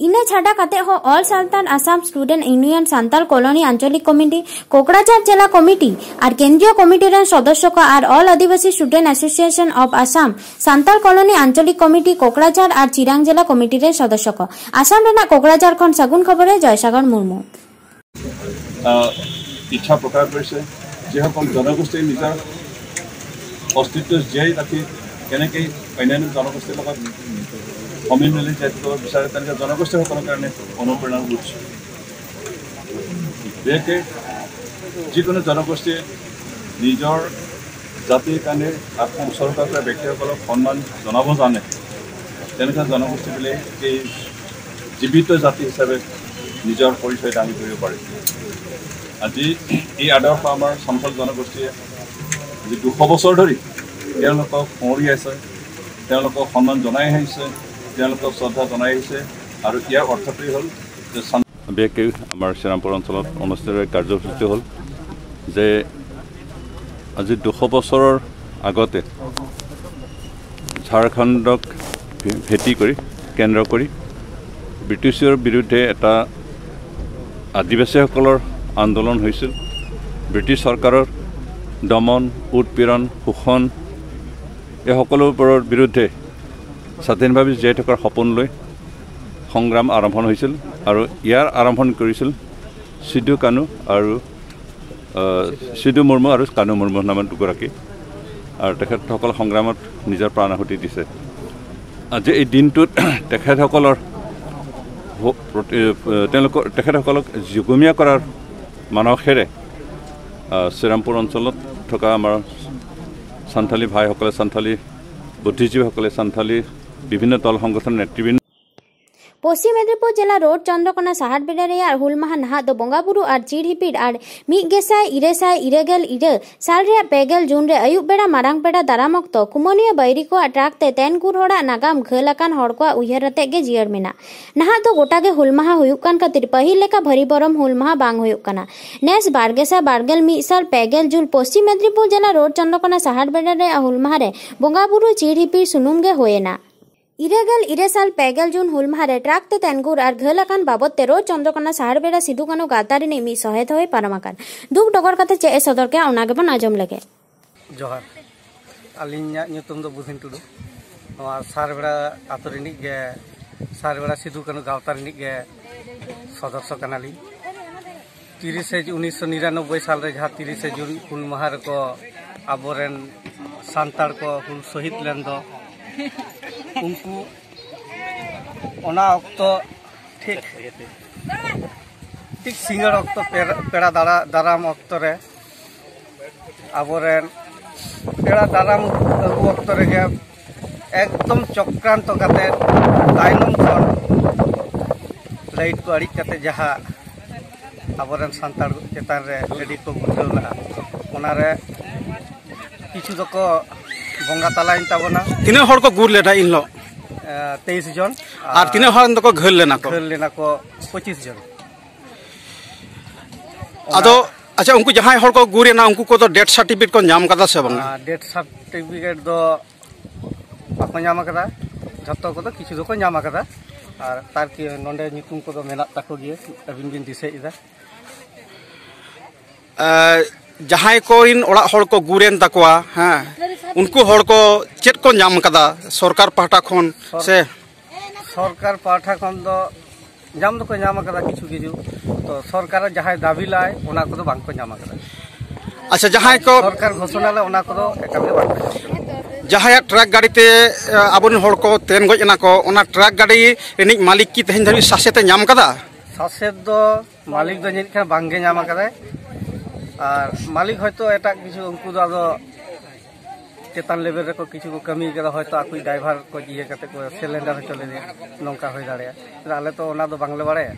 ᱤᱱᱟᱹ ᱪᱷᱟᱰᱟ ᱠᱟᱛᱮ ᱦᱚᱸ All Santal Assam Student Union Santal colony ᱟᱧᱪᱚᱞᱤᱠ ᱠᱚᱢᱤᱴᱤ, ᱠᱳᱠᱲᱟᱡᱷᱟᱨ ᱡᱮᱞᱟ ᱠᱚᱢᱤᱴᱤ ᱟᱨ ᱠᱮᱱᱫᱨᱤᱭᱚ ᱠᱚᱢᱤᱴᱤ ᱨᱮᱱ ᱥᱚᱫᱚᱥᱥᱚ ᱠᱚ ᱟᱨ All Adivasi Student Association of Assam Santal colony ᱟᱧᱪᱚᱞᱤᱠ ᱠᱚᱢᱤᱴᱤ ᱠᱳᱠᱲᱟᱡᱷᱟᱨ ᱟᱨ ᱪᱤᱨᱟᱝ ᱡᱮᱞᱟ ᱠᱚᱢᱤᱴᱤ ᱨᱮᱱ ᱥᱚᱫᱚᱥᱥᱚ ᱠᱚ᱾ ᱟᱥᱟᱢ ᱨᱮᱱᱟᱜ ᱠᱳᱠᱲᱟᱡᱷᱟᱨ ᱠᱷᱚᱱ ᱥᱟᱹᱜᱩᱱ ᱠᱷᱚᱵᱚᱨ ᱨᱮ ᱡᱚᱭᱥᱟᱜᱚᱨ ᱢᱩᱨᱢᱩ᱾ আহ, ইচ্ছা প্ৰকাশ কৰিছে। যিসকল জনগোষ্ঠীয়ে নিজৰ অস্তিত্ব জীয়াই ৰাখি কেনেকৈ অন্যান্য জনগোষ্ঠীৰ লগত সমিল মিলি জীয়াই থাকিব বিচাৰে, তেনেকুৱা জনগোষ্ঠীসকলৰ কাৰণে অনুপ্ৰেৰণাৰ উৎস। বিশেষকৈ যিকোনো জনগোষ্ঠীয়ে নিজৰ জাতিৰ কাৰণে আত্মউৎসৰ্গ কৰা ব্যক্তিসকলক সন্মান জনাব জানে, তেনেকুৱা জনগোষ্ঠীবিলাকেই জীৱিত জাতি হিচাপে নিজৰ পৰিচয় দাঙি ধৰিব পাৰে। আজি এই আদৰ্শ আমাৰ চান্থাল জনগোষ্ঠীয়ে আজি দুশ বছৰ ধৰি তেওঁলোকক সুঁৱৰি আছে, তেওঁলোকক সন্মান জনাই আহিছে, তেওঁলোকক শ্ৰদ্ধা জনাই আহিছে। আৰু ইয়াৰ অৰ্থটোৱেই হ'ল যে চান- বিশেষকৈ আমাৰ শ্ৰীৰামপুৰ অঞ্চলত অনুষ্ঠিত এক কাৰ্যসূচী হ'ল যে আজি দুশ বছৰৰ আগতে ঝাৰখণ্ডক ভে- ভেটি কৰি, কেন্দ্ৰ কৰি ব্ৰিটিছৰ বিৰুদ্ধে এটা আদিবাসীসকলৰ আন্দোলন হৈছিল। ব্ৰিটিছ চৰকাৰৰ দমন, উৎপীড়ন, শোষণ, এই সকলোবোৰৰ বিৰুদ্ধে স্বাধীনভাৱে জীয়াই থকাৰ সপোন লৈ সংগ্ৰাম আৰম্ভ হৈছিল আৰু ইয়াৰ আৰম্ভণি কৰিছিল সিধু কানু আৰু আহ, সিধু মুৰ্মু আৰু কানু মুৰ্মু নামৰ দুগৰাকী। আৰু তেখেতসকল সংগ্ৰামত নিজৰ প্ৰাণ আহুতি দিছে। আজি এই দিনটোত তেখেতসকলৰ হ- প্ৰতি- আহ, তেওঁলোকৰ তেখেতসকলক যুগমীয়া কৰাৰ মানসেৰে আহ, শ্ৰীৰামপুৰ অঞ্চলত থকা আমাৰ চান্থালী ভাইসকলে, চান্থালী বুদ্ধিজীৱীসকলে, চান্থালী বিভিন্ন দল সংগঠনৰ নেতৃবৃন্দ ᱯᱚᱥᱪᱤᱢ ᱢᱮᱫᱽᱱᱤᱯᱩᱨ ᱡᱮᱞᱟ ᱨᱳᱰ ᱪᱚᱱᱫᱨᱚᱠᱳᱱᱟ ᱥᱟᱦᱟᱨ ᱵᱮᱲᱟ ᱨᱮᱭᱟᱜ ᱦᱩᱞ ᱢᱟᱦᱟ ᱱᱟᱦᱟᱜ ᱫᱚ ᱵᱚᱸᱜᱟ ᱵᱩᱨᱩ ᱟᱨ ᱪᱤᱨ ᱦᱤᱯᱤᱲ ᱟᱨ ᱢᱤᱫ ᱜᱮᱥᱟᱭ ᱤᱨᱟᱹᱞ ᱥᱟᱭ ᱤᱨᱟᱹᱞ ᱜᱮᱞ ᱤᱨᱟᱹᱞ ᱥᱟᱞ ᱨᱮᱭᱟᱜ ᱯᱮ ᱜᱮᱞ ᱡᱩᱱ ᱨᱮ ᱟᱹᱭᱩᱵ ᱵᱮᱲᱟ ᱢᱟᱨᱟᱝ ᱯᱮᱲᱟ ᱫᱟᱨᱟᱢ ᱚᱠᱛᱚ ᱠᱩᱢᱟᱹᱱᱤᱭᱟᱹ ᱵᱟᱹᱭᱨᱤ ᱠᱚᱣᱟᱜ ᱴᱨᱟᱠ ᱛᱮ ᱛᱮᱱ ᱜᱩᱨ ᱦᱚᱲᱟᱜ ᱱᱟᱜᱟᱢ ᱜᱷᱟᱹᱞ ᱟᱠᱟᱱ ᱦᱚᱲ ᱠᱚᱣᱟᱜ ᱩᱭᱦᱟᱹᱨ ᱟᱛᱮᱫ ᱜᱮ ᱡᱤᱭᱟᱹᱲ ᱢᱮᱱᱟᱜ᱾ ᱱᱟᱦᱟᱜ ᱫᱚ ᱜᱚᱴᱟ ᱜᱮ ᱦᱩᱞ ᱢᱟᱦᱟ ᱦᱩᱭᱩᱜ ᱠᱟᱱ ᱠᱷᱟᱹᱛᱤᱨ ᱯᱟᱹᱦᱤᱞ ᱞᱮᱠᱟ ᱵᱷᱟᱹᱨᱤ ᱵᱚᱨᱚᱢ ᱦᱩᱞ ᱢᱟᱦᱟ ᱵᱟᱝ ᱦᱩᱭᱩᱜ ᱠᱟᱱᱟ᱾ ᱱᱮᱥ ᱵᱟᱨ ᱜᱮᱥᱟᱭ ᱵᱟᱨ ᱜᱮᱞ ᱢᱤᱫ ᱥᱟᱞ ᱯᱮ ᱜᱮᱞ ᱡᱩᱱ ᱯᱚᱥᱪᱤᱢ ᱢᱮᱫᱽᱱᱤᱯᱩᱨ ᱡᱮᱞᱟ ᱨᱳᱰ ᱪᱚᱱᱫᱨᱚᱠᱳᱱᱟ ᱥᱟᱦᱟᱨ ᱵᱮᱲᱟ ᱨᱮᱭᱟᱜ ᱦᱩᱞ ᱢᱟᱦᱟ ᱨᱮ ᱵᱚᱸᱜᱟ ᱵᱩᱨᱩ ᱪᱤᱨ ᱦᱤᱯᱤᱲ ᱥᱩᱱᱩᱢ ᱜᱮ ᱦᱩᱭᱮᱱᱟ᱾ ᱤᱨᱟᱹᱞ ᱜᱮᱞ ᱤᱨᱟᱹᱞ ᱥᱟᱞ ᱯᱮ ᱜᱮᱞ ᱡᱩᱱ ᱦᱩᱞ ᱢᱟᱦᱟ ᱨᱮ ᱴᱨᱟᱠ ᱛᱮ ᱛᱮᱱᱜᱩᱨ ᱟᱨ ᱜᱷᱟᱹᱞ ᱟᱠᱟᱱ ᱵᱟᱵᱚᱫ ᱛᱮ ᱨᱳᱰ ᱪᱚᱱᱫᱨᱚᱠᱳᱱᱟ ᱥᱟᱦᱟᱨ ᱵᱮᱲᱟ ᱥᱤᱫᱩ ᱠᱟᱹᱱᱦᱩ ᱜᱟᱶᱛᱟ ᱨᱤᱱᱤᱡ ᱢᱤᱫ ᱥᱚᱦᱮᱫ ᱦᱚᱸᱭ ᱯᱟᱨᱚᱢ ᱟᱠᱟᱱ ᱫᱩᱠ ᱰᱚᱜᱚᱨ ᱠᱟᱛᱮ ᱪᱮᱫ ᱮ ᱥᱚᱫᱚᱨ ᱠᱮᱫᱼᱟ, ᱚᱱᱟ ᱜᱮᱵᱚᱱ ᱟᱸᱡᱚᱢ ᱞᱮᱜᱮ᱾ ᱡᱚᱦᱟᱨ᱾ ᱟᱹᱞᱤᱧᱟᱜ ᱧᱩᱛᱩᱢ ᱫᱚ ᱵᱩᱫᱷᱤᱱ ᱴᱩᱰᱩ᱾ ᱱᱚᱣᱟ ᱥᱟᱦᱟᱨ ᱵᱮᱲᱟ ᱟᱛᱳ ᱨᱤᱱᱤᱡ ᱜᱮ, ᱥᱟᱦᱟᱨ ᱵᱮᱲᱟ ᱥᱤᱫᱩ ᱠᱟᱹᱱᱦᱩ ᱜᱟᱶᱛᱟ ᱨᱤᱱᱤᱡ ᱜᱮ ᱥᱚᱫᱚᱥᱥᱚ ᱠᱟᱱᱟᱞᱤᱧ᱾ ᱛᱤᱨᱤᱥᱮ ᱩᱱᱤᱥᱥᱚ ᱱᱤᱨᱟᱱᱚᱵᱵᱳᱭ ᱥᱟᱞ ᱨᱮ ᱡᱟᱦᱟᱸ ᱛᱤᱨᱤᱥᱮ ᱡᱩᱱ ᱦᱩᱞ ᱢᱟᱦᱟ ᱨᱮᱠᱚ ᱟᱵᱚᱨᱮᱱ ᱥᱟᱱᱛᱟᱲ ᱠᱚ ᱦᱩᱞ ᱥᱚᱦᱤᱫ ᱞᱮᱱ ᱫᱚ, ᱩᱱᱠᱩ ᱚᱱᱟ ᱚᱠᱛᱚ ᱴᱷᱤᱠ, ᱴᱷᱤᱠ ᱥᱤᱸᱜᱟᱹᱲ ᱚᱠᱛᱚ ᱯᱮᱲᱟ, ᱯᱮᱲᱟ ᱫᱟᱨᱟ-, ᱫᱟᱨᱟᱢ ᱚᱠᱛᱚ ᱨᱮ ᱟᱵᱚᱨᱮᱱ ᱯᱮᱲᱟ ᱫᱟᱨᱟᱢ ᱟᱹᱜᱩ ᱚᱠᱛᱚ ᱨᱮᱜᱮ ᱮᱠᱫᱚᱢ ᱪᱚᱠᱨᱟᱱᱛᱚ ᱠᱟᱛᱮ ᱛᱟᱭᱱᱚᱢ ᱠᱷᱚᱱ ᱞᱟᱭᱤᱴ ᱠᱚ ᱟᱹᱲᱤᱡ ᱠᱟᱛᱮ ᱡᱟᱦᱟᱸ ᱟᱵᱚᱨᱮᱱ ᱥᱟᱱᱛᱟᱲ ᱪᱮᱛᱟᱱ ᱨᱮ ᱜᱟᱹᱰᱤ ᱠᱚ ᱜᱩᱨᱞᱟᱹᱣ ᱞᱮᱫᱼᱟ, ᱚᱱᱟᱨᱮ ᱠᱤᱪᱷᱩ ᱫᱚᱠᱚ ᱵᱚᱸᱜᱟ ᱛᱟᱞᱟᱭᱮᱱ ᱛᱟᱵᱚᱱᱟ᱾ ᱛᱤᱱᱟᱹᱜ ᱦᱚᱲ ᱠᱚ ᱜᱩᱨ ᱞᱮᱫᱟ ᱤᱱ ᱦᱤᱞᱳᱜ? ᱮ, ᱛᱮᱭᱤᱥ ᱡᱚᱱ᱾ ᱟᱨ ᱛᱤᱱᱟᱹᱜ ᱦᱚᱲ ᱫᱚᱠᱚ ᱜᱷᱟᱹᱞ ᱞᱮᱱᱟ ᱠᱚ? ᱜᱷᱟᱹᱞ ᱞᱮᱱᱟ ᱠᱚ ᱯᱚᱸᱪᱤᱥ ᱡᱚᱱ᱾ ᱟᱫᱚ, ᱟᱪᱪᱷᱟ, ᱩᱱᱠᱩ ᱡᱟᱦᱟᱸᱭ ᱦᱚᱲ ᱠᱚ ᱜᱩᱨ ᱮᱱᱟ, ᱩᱱᱠᱩ ᱠᱚᱫᱚ ᱰᱮᱛᱷ ᱥᱟᱨᱴᱤᱯᱷᱤᱠᱮᱴ ᱠᱚ ᱧᱟᱢ ᱠᱟᱫᱟ ᱥᱮ ᱵᱟᱝᱟ? ᱟᱨ ᱰᱮᱛᱷ ᱥᱟᱨᱴᱤᱯᱷᱤᱠᱮᱴ ᱫᱚ ᱵᱟᱠᱚ ᱧᱟᱢ ᱟᱠᱟᱫᱟ᱾ ᱡᱷᱚᱛᱚ ᱠᱚᱫᱚ ᱠᱤᱪᱷᱩ ᱫᱚᱠᱚ ᱧᱟᱢ ᱟᱠᱟᱫᱟ᱾ ᱟᱨ ᱛᱟᱨ ᱠᱤ ᱱᱚᱰᱮ ᱧᱩᱛᱩᱢ ᱠᱚᱫᱚ ᱢᱮᱱᱟᱜ ᱛᱟᱠᱚ ᱜᱮᱭᱟ, ᱟᱹᱵᱤᱱ ᱵᱤᱱ ᱫᱤᱥᱟᱹᱭᱮᱫᱟ᱾ ᱮ, ᱡᱟᱦᱟᱸᱭ ᱠᱚᱨᱮᱱ ᱚᱲᱟᱜ ᱦᱚᱲ ᱠᱚ ᱜᱩᱨᱮᱱ ᱛᱟᱠᱚᱣᱟ, ᱦᱮᱸ, ᱩᱱᱠᱩ ᱦᱚᱲ ᱠᱚ ᱪᱮᱫ ᱠᱚ ᱧᱟᱢ ᱠᱟᱫᱟ ᱥᱚᱨᱠᱟᱨ ᱯᱟᱦᱴᱟ ᱠᱷᱚᱱ? ᱥᱚᱨ-, ᱥᱮ ᱥᱚᱨᱠᱟᱨ ᱯᱟᱦᱴᱟ ᱠᱷᱚᱱ ᱫᱚ ᱧᱟᱢ ᱫᱚᱠᱚ ᱧᱟᱢ ᱟᱠᱟᱫᱟ ᱠᱤᱪᱷᱩ ᱠᱤᱪᱷᱩ, ᱛᱚ ᱥᱚᱨᱠᱟᱨ ᱡᱟᱦᱟᱸᱭ ᱫᱟᱹᱵᱤ ᱞᱟᱭ, ᱚᱱᱟ ᱠᱚᱫᱚ ᱵᱟᱝ ᱠᱚ ᱧᱟᱢ ᱟᱠᱟᱫᱟ᱾ ᱟᱪᱪᱷᱟ, ᱡᱟᱦᱟᱸᱭ ᱠᱚ ᱥᱚᱨᱠᱟᱨ ᱜᱷᱳᱥᱚᱱᱟ ᱞᱮ, ᱚᱱᱟ ᱠᱚᱫᱚ ᱮᱠᱟᱞ ᱜᱮ ᱵᱟᱝ ᱠᱚ ᱧᱟᱢ ᱟᱠᱟᱫᱟ᱾ ᱡᱟᱦᱟᱸᱭᱟᱜ ᱴᱨᱟᱠ ᱜᱟᱹᱰᱤ ᱛᱮ, ᱮ, ᱟᱵᱚᱨᱮᱱ ᱦᱚᱲ ᱠᱚ ᱛᱮᱱ ᱜᱚᱡ ᱮᱱᱟ ᱠᱚ, ᱚᱱᱟ ᱴᱨᱟᱠ ᱜᱟᱹᱰᱤ ᱨᱤᱱᱤᱡ ᱢᱟᱹᱞᱤᱠ ᱠᱤ ᱛᱮᱦᱮᱧ ᱫᱷᱟᱹᱵᱤᱡ ᱥᱟᱥᱮᱛ ᱮ ᱧᱟᱢ ᱟᱠᱟᱫᱟ? ᱥᱟᱥᱮᱛ ᱫᱚ ᱢᱟᱹᱞᱤᱠ ᱫᱚ ᱡᱟᱹᱱᱤᱡ ᱠᱷᱟᱱ ᱵᱟᱝ ᱜᱮ ᱧᱟᱢ ᱟᱠᱟᱫᱟᱭ᱾ ᱟᱨ ᱢᱟᱹᱞᱤᱠ ᱦᱚᱭᱛᱳ ᱮᱴᱟᱜ ᱠᱤᱪᱷᱩ, ᱩᱱᱠᱩ ᱫᱚ ᱟᱫᱚ ᱪᱮᱛᱟᱱ ᱞᱮᱵᱮᱞ ᱨᱮᱠᱚ ᱠᱤᱪᱷᱩ ᱠᱚ ᱠᱟᱹᱢᱤ ᱠᱟᱫᱟ, ᱦᱚᱭᱛᱳ ᱟᱠᱚᱭᱤᱡ ᱰᱨᱟᱭᱵᱷᱟᱨ ᱠᱚ ᱤᱭᱟᱹ ᱠᱟᱛᱮ ᱠᱚ ᱥᱮᱞᱮᱱᱰᱟᱨ ᱦᱚᱪᱚ ᱞᱮᱫᱮᱭᱟ, ᱱᱚᱝᱠᱟ ᱦᱩᱭ ᱫᱟᱲᱮᱭᱟᱜᱼᱟ᱾ ᱟᱞᱮ ᱛᱚ ᱚᱱᱟ ᱫᱚ ᱵᱟᱝᱞᱮ ᱵᱟᱲᱟᱭᱟ᱾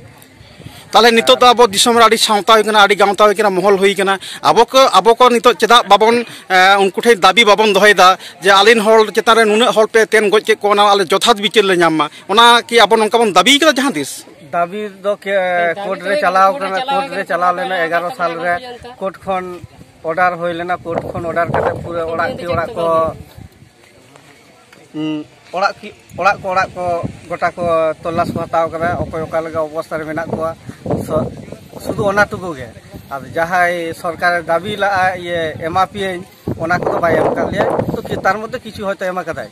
ᱛᱟᱦᱚᱞᱮ ᱱᱤᱛᱚᱜ ᱫᱚ ᱟᱵᱚ ᱫᱤᱥᱚᱢ ᱨᱮ ᱟᱹᱰᱤ ᱥᱟᱶᱛᱟ ᱦᱩᱭ ᱠᱟᱱᱟ, ᱟᱹᱰᱤ ᱜᱟᱶᱛᱟ ᱦᱩᱭ ᱠᱟᱱᱟ, ᱢᱚᱦᱚᱞ ᱦᱩᱭ ᱠᱟᱱᱟ᱾ ᱟᱵᱚ ᱠᱚ, ᱟᱵᱚ ᱠᱚ ᱱᱤᱛᱚᱜ ᱪᱮᱫᱟᱜ ᱵᱟᱵᱚᱱ, ᱮ, ᱩᱱᱠᱩ ᱴᱷᱮᱱ ᱫᱟᱹᱵᱤ ᱵᱟᱵᱚᱱ ᱫᱚᱦᱚᱭᱮᱫᱟ ᱡᱮ ᱟᱹᱞᱤᱧ ᱦᱚᱲ ᱪᱮᱛᱟᱱ ᱨᱮ ᱱᱩᱱᱟᱹᱜ ᱦᱚᱲ ᱯᱮ ᱛᱮᱱ ᱜᱚᱡ ᱠᱮᱫ ᱠᱚᱣᱟ, ᱚᱱᱟ ᱟᱞᱮ ᱡᱚᱛᱷᱟᱛ ᱵᱤᱪᱟᱹᱨ ᱞᱮ ᱧᱟᱢ ᱢᱟ? ᱚᱱᱟ ᱠᱤ ᱟᱵᱚ ᱱᱚᱝᱠᱟ ᱵᱚᱱ ᱫᱟᱹᱵᱤ ᱠᱟᱫᱟ ᱡᱟᱦᱟᱸ ᱛᱤᱥ? ᱫᱟᱹᱵᱤ ᱫᱚ ᱠᱮ-, ᱠᱳᱨᱴ ᱨᱮ ᱪᱟᱞᱟᱣ ᱠᱟᱱᱟ, ᱠᱳᱨᱴ ᱨᱮ ᱪᱟᱞᱟᱣ ᱞᱮᱱᱟ ᱮᱜᱟᱨᱚ ᱥᱟᱞ ᱨᱮ, ᱠᱳᱨᱴ ᱠᱷᱚᱱ ᱚᱰᱟᱨ ᱦᱩᱭ ᱞᱮᱱᱟ, ᱠᱳᱨᱴ ᱠᱷᱚᱱ ᱚᱰᱟᱨ ᱠᱟᱛᱮ ᱯᱩᱨᱟᱹ ᱚᱲᱟᱜ ᱠᱤ ᱚᱲᱟᱜ ᱠᱚ, ᱩᱸ, ᱚᱲᱟᱜ ᱠᱤ, ᱚᱲᱟᱜ ᱠᱚ, ᱚᱲᱟᱜ ᱠᱚ ᱜᱚᱴᱟ ᱠᱚ ᱛᱚᱞᱟᱥ ᱠᱚ ᱦᱟᱛᱟᱣ ᱠᱟᱫᱟ, ᱚᱠᱚᱭ ᱚᱠᱟ ᱞᱮᱠᱟ ᱚᱵᱚᱥᱛᱟ ᱨᱮ ᱢᱮᱱᱟᱜ ᱠᱚᱣᱟ᱾ ᱥᱚ-, ᱥᱩᱫᱷᱩ ᱚᱱᱟ ᱴᱩᱠᱩ ᱜᱮ᱾ ᱟᱨ ᱡᱟᱦᱟᱸᱭ ᱥᱚᱨᱠᱟᱨᱮ ᱫᱟᱹᱵᱤ ᱞᱟᱜᱼᱟ, ᱤᱭᱟᱹ, ᱮᱢᱟ ᱯᱮᱭᱟᱹᱧ, ᱚᱱᱟ ᱠᱚᱫᱚ ᱵᱟᱭ ᱮᱢ ᱠᱟᱫ ᱞᱮᱭᱟ᱾ ᱛᱚ ᱠᱤ-, ᱛᱟᱨ ᱢᱚᱫᱽᱫᱷᱮ ᱠᱤᱪᱷᱩ ᱦᱚᱭᱛᱳ ᱮᱢ ᱠᱟᱫᱟᱭ,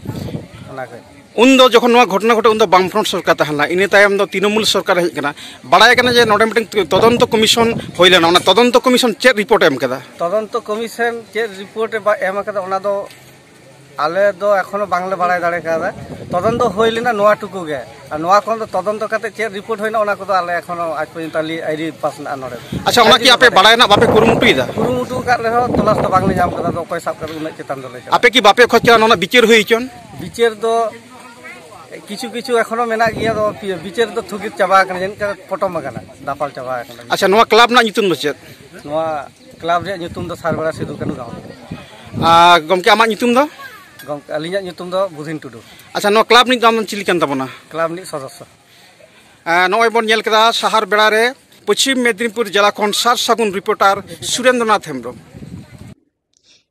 ᱚᱱᱟ ᱠᱚ᱾ ᱩᱱᱫᱚ ᱡᱚᱠᱷᱚᱱ ᱱᱚᱣᱟ ᱜᱷᱚᱴᱚᱱᱟ ᱜᱷᱚᱴᱟᱜ, ᱩᱱᱫᱚ ᱵᱟᱢᱯᱷᱨᱚᱱᱴ ᱥᱚᱨᱠᱟᱨ ᱛᱟᱦᱮᱸ ᱞᱮᱱᱟ, ᱤᱱᱟᱹ ᱛᱟᱭᱚᱢ ᱫᱚ ᱛᱨᱤᱱᱚᱢᱩᱞ ᱥᱚᱨᱠᱟᱨ ᱦᱮᱡ ᱠᱟᱱᱟ᱾ ᱵᱟᱲᱟᱭ ᱠᱟᱱᱟ ᱡᱮ ᱱᱚᱰᱮ ᱢᱤᱫᱴᱮᱱ ᱛᱚᱫᱚᱱᱛᱚ ᱠᱚᱢᱤᱥᱚᱱ ᱦᱩᱭ ᱞᱮᱱᱟ, ᱚᱱᱟ ᱛᱚᱫᱚᱱᱛᱚ ᱠᱚᱢᱤᱥᱚᱱ ᱪᱮᱫ ᱨᱤᱯᱳᱨᱴ ᱮ ᱮᱢ ᱠᱟᱫᱟ? ᱛᱚᱫᱚᱱᱛᱚ ᱠᱚᱢᱤᱥᱚᱱ ᱪᱮᱫ ᱨᱤᱯᱳᱨᱴ ᱮ ᱵᱟ-, ᱮᱢ ᱠᱟᱫᱟ, ᱚᱱᱟ ᱫᱚ ᱟᱞᱮ ᱫᱚ ᱮᱠᱷᱚᱱᱳ ᱵᱟᱝᱞᱮ ᱵᱟᱲᱟᱭ ᱫᱟᱲᱮ ᱠᱟᱣᱫᱟ᱾ ᱛᱚᱫᱚᱱᱛᱚ ᱦᱩᱭ ᱞᱮᱱᱟ ᱱᱚᱣᱟ ᱴᱩᱠᱩ ᱜᱮ, ᱟᱨ ᱱᱚᱣᱟ ᱠᱷᱚᱱ ᱫᱚ ᱛᱚᱫᱚᱱᱛᱚ ᱠᱟᱛᱮ ᱪᱮᱫ ᱨᱤᱯᱳᱨᱴ ᱦᱩᱭᱱᱟ, ᱚᱱᱟ ᱠᱚᱫᱚ ᱟᱞᱮ ᱮᱠᱷᱚᱱᱳ ᱟᱡ ᱯᱚᱨᱡᱚᱱᱛᱚ ᱟᱞᱮ ᱟᱹᱣᱨᱤ ᱯᱟᱥᱱᱟᱜᱼᱟ ᱱᱚᱰᱮ ᱫᱚ᱾ ᱟᱪᱪᱷᱟ, ᱚᱱᱟ ᱟᱹᱣᱨᱤ ᱠᱤ ᱟᱯᱮ ᱵᱟᱲᱟᱭ᱾ ᱵᱟᱲᱟᱭ ᱨᱮᱱᱟᱜ ᱵᱟᱯᱮ ᱠᱩᱨᱩᱢᱩᱴᱩᱭᱮᱫᱟ? ᱠᱩᱨᱩᱢᱩᱴᱩ ᱟᱠᱟᱫ ᱨᱮᱦᱚᱸ ᱛᱚᱞᱟᱥ ᱫᱚ ᱵᱟᱝᱞᱮ ᱧᱟᱢ ᱠᱟᱫᱟ, ᱟᱫᱚ ᱚᱠᱚᱭ ᱥᱟᱵ ᱠᱟᱛᱮ ᱩᱱᱟᱹᱜ ᱪᱮᱛᱟᱱ ᱫᱚᱞᱮ ᱪᱟᱞᱟᱜᱼᱟ᱾ ᱟᱯᱮ ᱠᱤ ᱵᱟᱯᱮ ᱠᱷᱚᱡᱽ ᱠᱟᱱᱟ ᱱᱚᱣᱟ ᱵᱤᱪᱟᱹᱨ ᱦᱩᱭ ᱦᱚᱪᱚᱱ? ᱵᱤᱪᱟᱹᱨ ᱫᱚ ᱠᱤᱪᱷᱩ ᱠᱤᱪᱷᱩ ᱮᱠᱷᱚᱱᱳ ᱢᱮᱱᱟᱜ ᱜᱮᱭᱟ, ᱟᱫᱚ ᱯᱤ-, ᱵᱤᱪᱟᱹᱨ ᱫᱚ ᱛᱷᱩᱜᱤᱛ ᱪᱟᱵᱟ ᱟᱠᱟᱱᱟ, ᱡᱟᱹᱱᱤᱡ ᱠᱷᱟᱱ ᱯᱚᱴᱚᱢ ᱟᱠᱟᱱᱟ, ᱫᱟᱯᱟᱞ ᱪᱟᱵᱟ ᱟᱠᱟᱱᱟ᱾ ᱟᱪᱪᱷᱟ, ᱱᱚᱣᱟ ᱠᱞᱟᱵᱽ ᱨᱮᱱᱟᱜ ᱧᱩᱛᱩᱢ ᱫᱚ ᱪᱮᱫ? ᱱᱚᱣᱟ ᱠᱞᱟᱵᱽ ᱨᱮᱭᱟᱜ ᱧᱩᱛᱩᱢ ᱫᱚ ᱥᱟᱨᱵᱮᱲᱟ ᱥᱤᱫᱩ ᱠᱟᱹᱱᱩ ᱜᱟᱶᱛᱟ᱾ ᱟᱨ ᱜᱚᱢᱠᱮ, ᱟᱢᱟᱜ ᱧᱩᱛᱩᱢ ᱫᱚ? ᱜᱚᱢᱠᱮ, ᱟᱹᱞᱤᱧᱟᱜ ᱧᱩᱛᱩᱢ ᱫᱚ ᱵᱩᱫᱷᱤᱱ ᱴᱩᱰᱩ᱾ ᱟᱪᱪᱷᱟ, ᱱᱚᱣᱟ ᱠᱞᱟᱵᱽ ᱨᱤᱱᱤᱡ ᱫᱚ ᱟᱢ ᱫᱚᱢ ᱪᱤᱞᱤ ᱠᱟᱱ ᱛᱟᱵᱚᱱᱟ? ᱠᱞᱟᱵᱽ ᱨᱤᱱᱤᱡ ᱥᱚᱫᱚᱥᱥᱚ᱾ ᱟᱨ ᱱᱚᱜᱼᱚᱭ ᱵᱚᱱ ᱧᱮᱞ ᱠᱮᱫᱟ ᱥᱟᱦᱟᱨ ᱵᱮᱲᱟ ᱨᱮ ᱯᱚᱪᱷᱤᱢ ᱢᱮᱫᱽᱱᱤᱯᱩᱨ ᱡᱮᱞᱟ ᱠᱷᱚᱱ ᱥᱟᱨ ᱥᱟᱹᱜᱩᱱ ᱨᱤᱯᱳᱨᱴᱟᱨ ᱥᱩᱨᱮᱱᱫᱨᱚᱱᱟᱛᱷ ᱦᱮᱢᱵᱨᱚᱢ᱾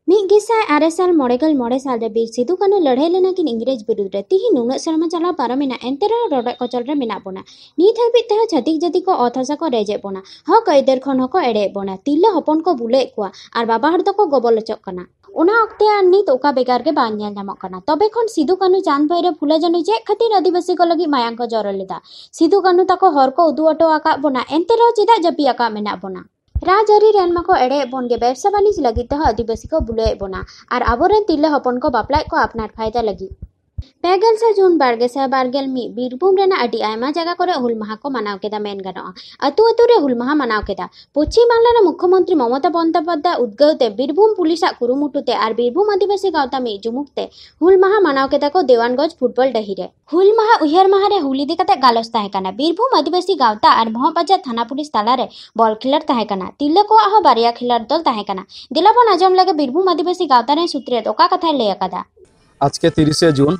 ᱢᱤᱫ ᱜᱮᱥᱟᱭ ᱟᱨᱮ ᱥᱟᱞ ᱢᱚᱬᱮ ᱜᱮᱞ ᱢᱚᱬᱮ ᱥᱟᱞ ᱨᱮ ᱵᱤᱨ ᱥᱤᱫᱩ ᱠᱟᱹᱱᱩ ᱞᱟᱹᱲᱦᱟᱹᱭ ᱞᱮᱱᱟ ᱠᱤᱱ ᱤᱝᱨᱮᱡᱽ ᱵᱤᱨᱩᱫᱽ ᱨᱮ᱾ ᱛᱤᱦᱤᱧ ᱱᱩᱱᱟᱹᱜ ᱥᱮᱨᱢᱟ ᱪᱟᱞᱟᱣ ᱯᱟᱨᱚᱢᱮᱱᱟ, ᱮᱱᱛᱮ ᱨᱮᱦᱚᱸ ᱨᱚᱰᱚᱡ ᱠᱚᱪᱚᱞ ᱨᱮ ᱢᱮᱱᱟᱜ ᱵᱚᱱᱟ᱾ ᱱᱤᱛ ᱦᱟᱹᱵᱤᱡ ᱛᱮᱦᱚᱸ ᱪᱷᱟᱹᱛᱤᱠ ᱡᱟᱹᱛᱤ ᱠᱚ ᱚᱛ ᱦᱟᱥᱟ ᱠᱚ ᱨᱮᱡᱮᱫ ᱵᱚᱱᱟ, ᱦᱚᱠ ᱟᱹᱭᱫᱟᱹᱨ ᱠᱷᱚᱱ ᱦᱚᱸᱠᱚ ᱮᱲᱮᱭᱮᱫ ᱵᱚᱱᱟ, ᱛᱤᱨᱞᱟᱹ ᱦᱚᱯᱚᱱ ᱠᱚ ᱵᱩᱞᱟᱹᱭᱮᱫ ᱠᱚᱣᱟ ᱟᱨ ᱵᱟᱵᱟ ᱦᱚᱲ ᱫᱚᱠᱚ ᱜᱚᱵᱚᱞ ᱦᱚᱪᱚᱜ ᱠᱟᱱᱟ᱾ ᱚᱱᱟ ᱚᱠᱛᱮ ᱟᱨ ᱱᱤᱛ ᱚᱠᱟ ᱵᱷᱮᱜᱟᱨ ᱜᱮ ᱵᱟᱝ ᱧᱮᱞ ᱧᱟᱢᱚᱜ ᱠᱟᱱᱟ᱾ ᱛᱚᱵᱮ ᱠᱷᱚᱱ ᱥᱤᱫᱩ ᱠᱟᱹᱱᱩ, ᱪᱟᱸᱫᱽ ᱵᱷᱟᱭᱨᱚ, ᱯᱷᱩᱞᱟᱹ ᱡᱷᱟᱱᱚ ᱪᱮᱫ ᱠᱷᱟᱹᱛᱤᱨ ᱟᱹᱫᱤᱵᱟᱹᱥᱤ ᱠᱚ ᱞᱟᱹᱜᱤᱫ ᱢᱟᱭᱟᱝ ᱠᱚ ᱡᱚᱨᱚ ᱞᱮᱫᱟ? ᱥᱤᱫᱩ ᱠᱟᱹᱱᱩ ᱛᱟᱠᱚ ᱦᱚᱨ ᱠᱚ ᱩᱫᱩᱜ ᱦᱚᱴᱚ ᱟᱠᱟᱫ ᱵᱚᱱᱟ, ᱮᱱᱛᱮ ᱨᱮᱦᱚᱸ ᱪᱮᱫᱟᱜ ᱡᱟᱹᱯᱤᱫ ᱟᱠᱟᱫ ᱢᱮᱱᱟᱜ ᱵᱚᱱᱟ? ᱨᱟᱡᱽᱟᱹᱨᱤ ᱨᱮᱱ ᱢᱟᱠᱚ ᱮᱲᱮᱭᱮᱫ ᱵᱚᱱ ᱜᱮ, ᱵᱮᱵᱽᱥᱟ ᱵᱟᱹᱱᱤᱡᱽ ᱞᱟᱹᱜᱤᱫ ᱛᱮᱦᱚᱸ ᱟᱹᱫᱤᱵᱟᱹᱥᱤ ᱠᱚ ᱵᱩᱞᱟᱹᱭᱮᱫ ᱵᱚᱱᱟ ᱟᱨ ᱟᱵᱚᱨᱮᱱ ᱛᱤᱨᱞᱟᱹ ᱦᱚᱯᱚᱱ ᱠᱚ ᱵᱟᱯᱞᱟᱭᱮᱫ ᱠᱚᱣᱟ ᱟᱯᱱᱟᱨ ᱯᱷᱟᱭᱫᱟ ᱞᱟᱹᱜᱤᱫ᱾ ᱯᱮ ᱜᱮᱞ ᱥᱮ ᱡᱩᱱ ᱵᱟᱨ ᱜᱮᱥᱟᱭ ᱵᱟᱨ ᱜᱮᱞ ᱢᱤᱫ ᱵᱤᱨᱵᱷᱩᱢ ᱨᱮᱱᱟᱜ ᱟᱹᱰᱤ ᱟᱭᱢᱟ ᱡᱟᱭᱜᱟ ᱠᱚᱨᱮ ᱦᱩᱞ ᱢᱟᱦᱟ ᱠᱚ ᱢᱟᱱᱟᱣ ᱠᱮᱫᱟ ᱢᱮᱱ ᱜᱟᱱᱚᱜᱼᱟ᱾ ᱟᱹᱛᱩ ᱟᱹᱛᱩ ᱨᱮ ᱦᱩᱞ ᱢᱟᱦᱟ ᱢᱟᱱᱟᱣ ᱠᱮᱫᱟ᱾ ᱯᱚᱪᱷᱤᱢ ᱵᱟᱝᱞᱟ ᱨᱮ ᱢᱩᱠᱷᱭᱚᱢᱚᱱᱛᱨᱤ ᱢᱚᱢᱚᱛᱟ ᱵᱚᱱᱫᱳᱯᱟᱫᱽᱫᱭᱟᱭ ᱩᱫᱽᱜᱟᱹᱣ ᱛᱮ ᱵᱤᱨᱵᱷᱩᱢ ᱯᱩᱞᱤᱥᱟᱜ ᱠᱩᱨᱩᱢᱩᱴᱩ ᱛᱮ ᱟᱨ ᱵᱤᱨᱵᱷᱩᱢ ᱟᱹᱫᱤᱵᱟᱹᱥᱤ ᱜᱟᱶᱛᱟ ᱢᱤᱫ ᱡᱩᱢᱩᱠ ᱛᱮ ᱦᱩᱞ ᱢᱟᱦᱟ ᱢᱟᱱᱟᱣ ᱠᱮᱫᱟ ᱠᱚ ᱫᱮᱣᱟᱱᱜᱚᱸᱡᱽ ᱯᱷᱩᱴᱵᱚᱞ ᱰᱟᱹᱦᱤ ᱨᱮ᱾ ᱦᱩᱞ ᱢᱟᱦᱟ ᱩᱭᱦᱟᱹᱨ ᱢᱟᱦᱟ ᱨᱮ ᱦᱩᱞ ᱤᱫᱤ ᱠᱟᱛᱮ ᱜᱟᱞᱚᱪ ᱛᱟᱦᱮᱸ ᱠᱟᱱᱟ᱾ ᱵᱤᱨᱵᱷᱩᱢ ᱟᱹᱫᱤᱵᱟᱹᱥᱤ ᱜᱟᱶᱛᱟ ᱟᱨ ᱢᱚᱦᱚᱵᱟᱡᱟᱨ ᱛᱷᱟᱱᱟ ᱯᱩᱞᱤᱥ ᱛᱟᱞᱟᱨᱮ ᱵᱚᱞ ᱠᱷᱮᱞᱳᱰ ᱛᱟᱦᱮᱸ ᱠᱟᱱᱟ᱾ ᱛᱤᱨᱞᱟᱹ ᱠᱚᱣᱟᱜ ᱦᱚᱸ ᱵᱟᱨᱭᱟ ᱠᱷᱮᱞᱳᱰ ᱫᱚᱞ ᱛᱟᱦᱮᱸ ᱠᱟᱱᱟ᱾ ᱫᱮᱞᱟ ᱵᱚᱱ ᱟᱸᱡᱚᱢ ᱞᱮᱜᱮ ᱵᱤᱨᱵᱷᱩᱢ ᱟᱹᱫᱤᱵᱟᱹᱥᱤ ᱜᱟᱶᱛᱟ ᱨᱮᱱ ᱥᱩᱛᱨᱮᱛ ᱚᱠᱟ ᱠᱟᱛᱷᱟᱭ ᱞᱟᱹᱭ ᱟᱠᱟᱫᱟ᱾ ᱟᱡᱠᱮ ᱛᱤᱨᱤᱥᱮ ᱡᱩᱱ,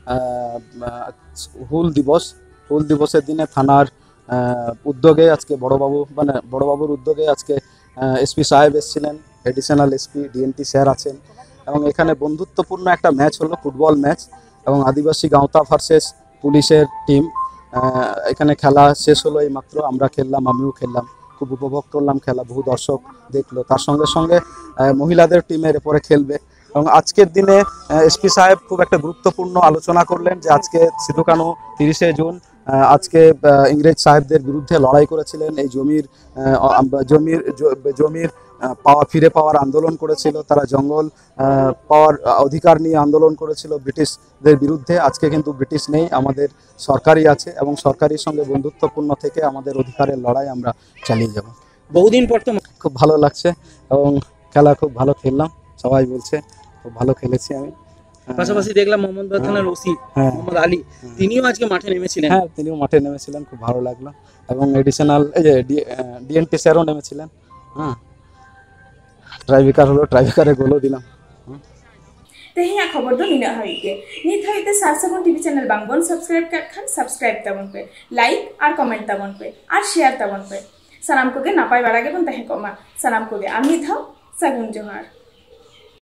আহ, আহ, হুল দিবস। হুল দিবসের দিনে থানার, আহ, উদ্যোগে আজকে বড়বাবু, মানে, বড়বাবুর উদ্যোগে আজকে, আহ, এসপি সাহেব এসেছিলেন, অ্যাডিশনাল এসপি, ডিএনটি স্যার আছেন, এবং এখানে বন্ধুত্বপূর্ণ একটা ম্যাচ হলো, ফুটবল ম্যাচ, এবং আদিবাসী গাঁওতা ভার্সেস পুলিশের টিম। এখানে খেলা শেষ হলো এইমাত্র, আমরা খেললাম, আমিও খেললাম, খুব উপভোগ করলাম খেলা, বহু দর্শক দেখলো। তার সঙ্গে সঙ্গে, আহ, মহিলাদের টিম এর পরে খেলবে। এবং আজকের দিনে, আহ, এসপি সাহেব খুব একটা গুরুত্বপূর্ণ আলোচনা করলেন যে আজকে সিধু কানু তিরিশে জুন, আহ, আজকে, আহ, ইংরেজ সাহেবদের বিরুদ্ধে লড়াই করেছিলেন এই জমির, আহ, আম-, জমির, জ-, জমির, আহ, পাওয়া, ফিরে পাওয়ার আন্দোলন করেছিল। তারা জঙ্গল, আহ, পাওয়ার, আহ, অধিকার নিয়ে আন্দোলন করেছিল ব্রিটিশদের বিরুদ্ধে। আজকে কিন্তু ব্রিটিশ নেই, আমাদের সরকারই আছে এবং সরকারের সঙ্গে বন্ধুত্বপূর্ণ থেকে আমাদের অধিকারের লড়াই আমরা চালিয়ে যাব। বহুদিন পর তো খুব ভালো লাগছে এবং খেলা খুব ভালো খেললাম, সবাই বলছে খুব ভালো খেলেছি আমি। আহ, পাশাপাশি দেখলাম মোহাম্মদবাজার থানার ওসি হ্যাঁ। মোহাম্মদ আলী, হ্যাঁ। তিনিও আজকে মাঠে নেমেছিলেন। হ্যাঁ, তিনিও মাঠে নেমেছিলেন, খুব ভালো লাগলো। এবং অ্যাডিশনাল এই যে ডি-, আহ, ডিএনটি স্যারও নেমেছিলেন। হ্যাঁ, ট্রাইব্রেকার হলো, ট্রাইব্রেকারে গোলও দিলাম। হুম। ᱛᱮᱦᱮᱧᱟᱜ ᱠᱷᱚᱵᱚᱨ ᱫᱚ ᱱᱤᱱᱟᱹᱜ ᱦᱟᱹᱵᱤᱡ ᱜᱮ᱾ ᱱᱤᱛ ᱦᱟᱹᱵᱤᱡ ᱛᱮ ᱥᱟᱨ ᱥᱟᱹᱜᱩᱱ ᱴᱤᱵᱷᱤ ᱪᱮᱱᱮᱞ ᱵᱟᱝ ᱵᱚᱱ ᱥᱟᱵᱥᱠᱨᱟᱭᱤᱵ ᱠᱟᱜ ᱠᱷᱟᱱ ᱥᱟᱵᱥᱠᱨᱟᱭᱤᱵ ᱛᱟᱵᱚᱱ ᱯᱮ, ᱞᱟᱭᱤᱠ ᱟᱨ ᱠᱚᱢᱮᱱᱴ ᱛᱟᱵᱚᱱ ᱯᱮ ᱟᱨ ᱥᱮᱭᱟᱨ ᱛᱟᱵᱚᱱ ᱯᱮ᱾ ᱥᱟᱱᱟᱢ ᱠᱚᱜᱮ ᱱᱟᱯᱟᱭ ᱵᱟᱲᱟ ᱜᱮᱵᱚᱱ ᱛᱟᱦᱮᱸ ᱠᱚᱜ ᱢᱟ᱾ ᱥᱟᱱᱟᱢ ᱠᱚᱜᱮ ᱟᱨ ᱢᱤᱫ ᱫᱷᱟᱣ ᱥᱟᱹᱜᱩᱱ ᱡᱚᱦᱟᱨ᱾